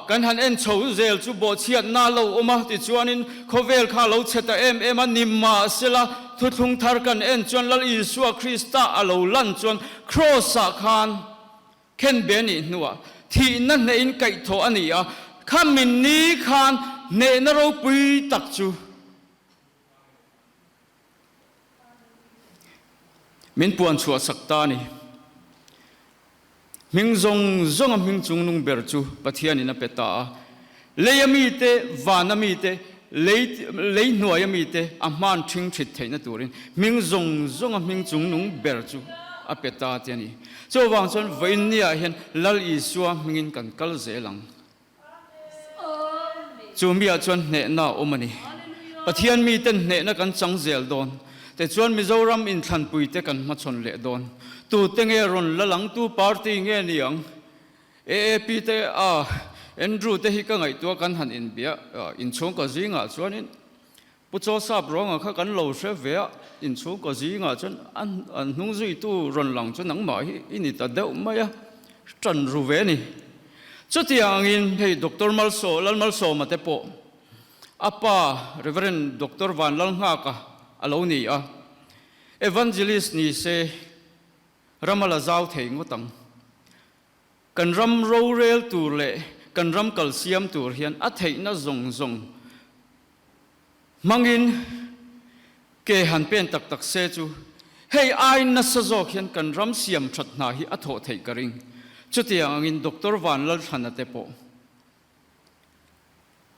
kan han en chho zel chu bawhchhiatna a lo awm a tichuanin khawvel kha a lo chhe ta em em a nimahsela thuthlung thar kan en chuan Lal Isua Krista a lo lan chuan Kraws-ah khan Khen be nih hnuah thihna hnehin kaihthawh a ni a, kha min ni khan hnehna ropui tak chu min puan chhuah sak ta a ni. Hming zawng zawnga hming chungnung ber chu Pathianin a pe ta a, leia mite, vana mite, lei lei hnuaia mite a hman ṭhing ṭhit theihna turin hming zawng zawnga hming chungnung ber chu a pe ta ti a ni. Chuvang chuan vawiinniah hian Lal Isua hmingin kan kal zel ang. Chu miah chuan hnehna a awm a ni. Pathian miten hnehna kan chang zel dawn. Tichuan Mizoram inthlanpuite kan hmachhawn leh dawn. Tute nge rawn la langtu party nge ni ang? AAP te a Andrew te hi ka ngaihtuah kan han inbia inchhungkaw zingah chuanin. Pu Chaw Sap ruangah kha kan lo hre ve a, inchhungkaw zingah chuan an hnung zuitu rawn lang chu nangmah hi i ni ta deuh mai a, ṭan ru ve a ni. Chutiangin hei Doctor Malsaw, Lalmalsawma te pawh a pa Rev. Doctor Vanlalnghaka a lo ni a, Evangelist ni se ram a la zau thei ngawt ang. Kan ram rorel tur leh kan ram kal siam tur hian a theihna zawng zawng hmangin ke han pen tak tak se chu hei ai nasa zawk hian kan ram siam that hna hi a thawh theih ka ring. Chutiang angin Doctor Vanlalthlana te pawh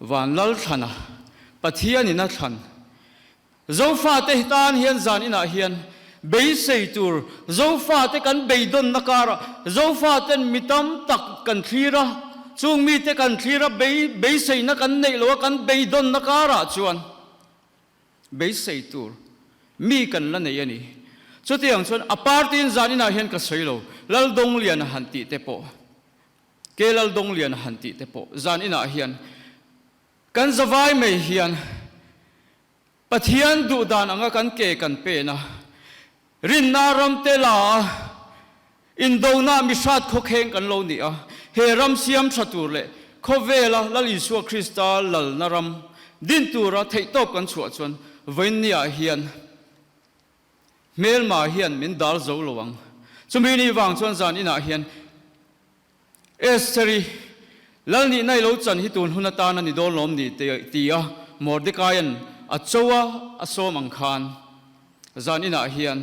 Vanlalthlana, Pathianin a thlan. Zofate tan hian zan inah hian beisei tur Zofate kan beidawnna karah Zofaten mi tam tak kan thlir a, chung mite kan thlir a beiseina kan neih loh a kan beidawnna karah chuan beisei tur mi kan la nei a ni. Chutiang chuan a party-in zan inah hian ka sawi lo, Laldawngliana han tih te pawh. Ke Laldawnglian han tih te pawh zan inah hian kan zavai mai hian Pathian duh dan anga kan ke kan pen a, rinna ram te la a, indona mihrat khawkheng kan lo ni a, he ram siam tha tur leh khawvela Lal Isua Krista lalna ram din tura theihtawp kan chhuah chuan vawiinniah hian Hmelma hian min dal zo lo ang. Chumi ni vang chuan zan inah hian Estheri, Lal nihna i lo chan hi tun hun atan a ni dawn lawm ni ti a Mordecaia'n a cho a a sawm ang khan zan inah hian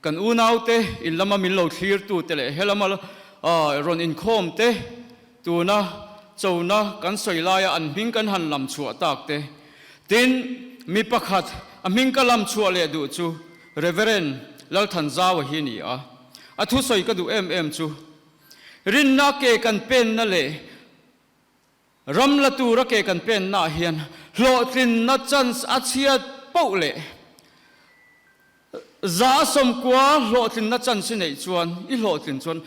kan unaute in lama min lo thlirtute leh helama rawn inkhawmte tuna chona kan sawi laia an hming kan han lam chhuah tak te. Tin, mi pakhat a hming ka lam chhuah leh duh chu Reverend Lalthanzaua hi a ni a. A thusawi ka duh em em chu, Rinna ke kan penna leh ram la tura ke kan pennaah hian hlawhtlinna chance a chhiat poh leh 190 hlawhtlinna chance i neih chuan, i hlawhtlin chuan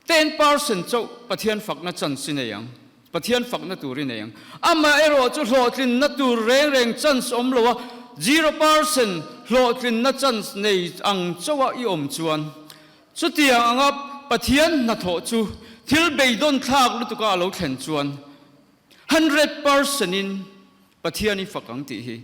10% chauh Pathian fakna chance i nei ang. Pathian fakna tur i nei ang. Amaherawh chu hlawhtlinna tur reng reng chance awm lo a, 0% hlawhtlinna chance nei ang chauha i awm chuan, chutiang anga Pathian hnathawh chu thil beidawn thlak lutuka a lo thlen chuan 100% in Pathian i fak ang tih hi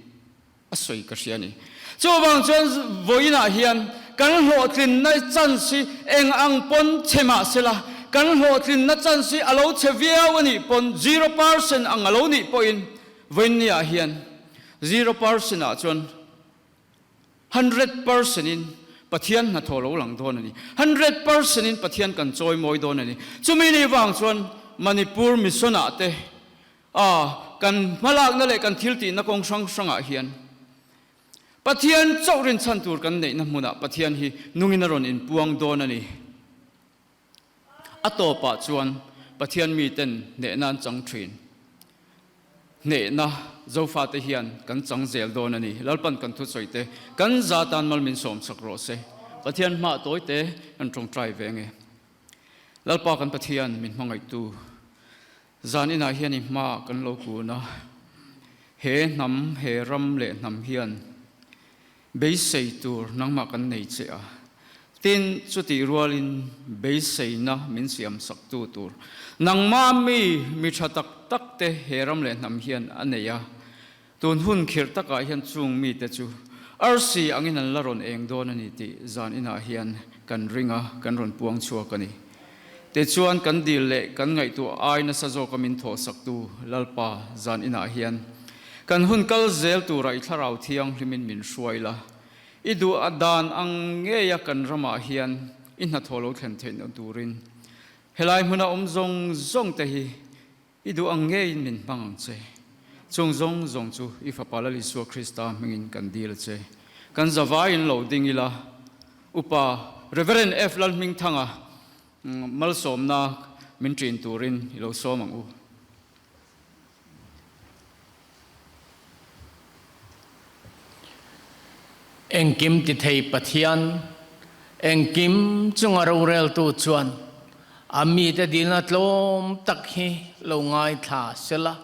a sawi ka hria a ni. Chuvang chuan vawiinah hian kan hlawhtlinna chance hi eng ang pawn chhe mah sela, kan hlawhtlinna chance hi a lo chhe viau a nih pawn 0% ang a lo nih pawhin vawiinniah hian 0% ah chuan 100% in Pathian hnathawh lo lang dawn a ni. 100% in Pathian kan chawimawi dawn a ni. Chumi ni vang chuan Manipur Mission ah te A, kan hmalakna leh kan thiltihna kawng hrang hrangah hian Pathian chauh rinchhan tur kan neihna hmunah Pathian hi nungin a rawn inpuang dawn a ni. A tawpah chuan Pathian miten hnehna an chang thin. Hnehna Zofate hian kan chang zel dawn a ni. Lalpan kan thusawi te kan za tan mal min sawmsak rawh se. Pathian hmah tawite kan tawngtai ve nge. Lalpa kan Pathian min hmangaihtu. Zan inah hian i hma kan lo kun a, he hnam, he ram leh hnam hian beisei tur nangmah kan nei che a. Tin, chutih rualin beiseina min siam saktu tur nangmah mi, mi tha tak tak te he ram leh hnam hian a nei a. Tun hun khirh takah hian chung mite chu arsi angin an la rawn eng dawn a ni tih zan inah hian kan ring a, kan rawn puang chhuak a ni. Tichuan kan dil leh kan ngaihtuah ai nasa zawka min thawhsaktu Lalpa zan inah hian kan hun kal zel tura i thlarau thianghlimin min hruai la, i duh a dan ang ngeia kan ramah hian i hnathawh lo thlen theihna turin helai hmuna awm zawng zawngte hi I duh ang ngeiin min hmang ang che. Chung zawng zawng chu i Fapa Lal Isua Krista hmingin kan dil a che. Kan zavaiin lo ding ila, Upa Rev. F. Lalhmingthanga malsawmna min ṭin turin i lo sawm ang u. Engkim ti thei Pathian, engkim chunga roreltu chuan a mite dilna tlawm tak hi lo ngaithla sela.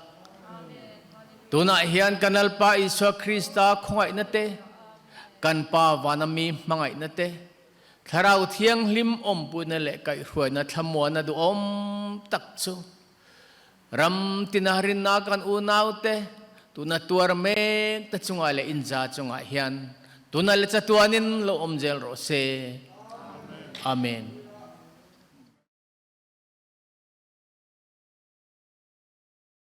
Tunah hian kan Lalpa Isua Krista khawngaihna te, kan Pa vana mi hmangaihna te, Thlarau Thianghlim awmpuina leh kaihhruaina thlamuana duhawm tak chu ram tina rinna kan unaute tuna tuar mek te chungah leh inza chungah hian tuna leh chatuanin lo awm zel rawh se. Amen.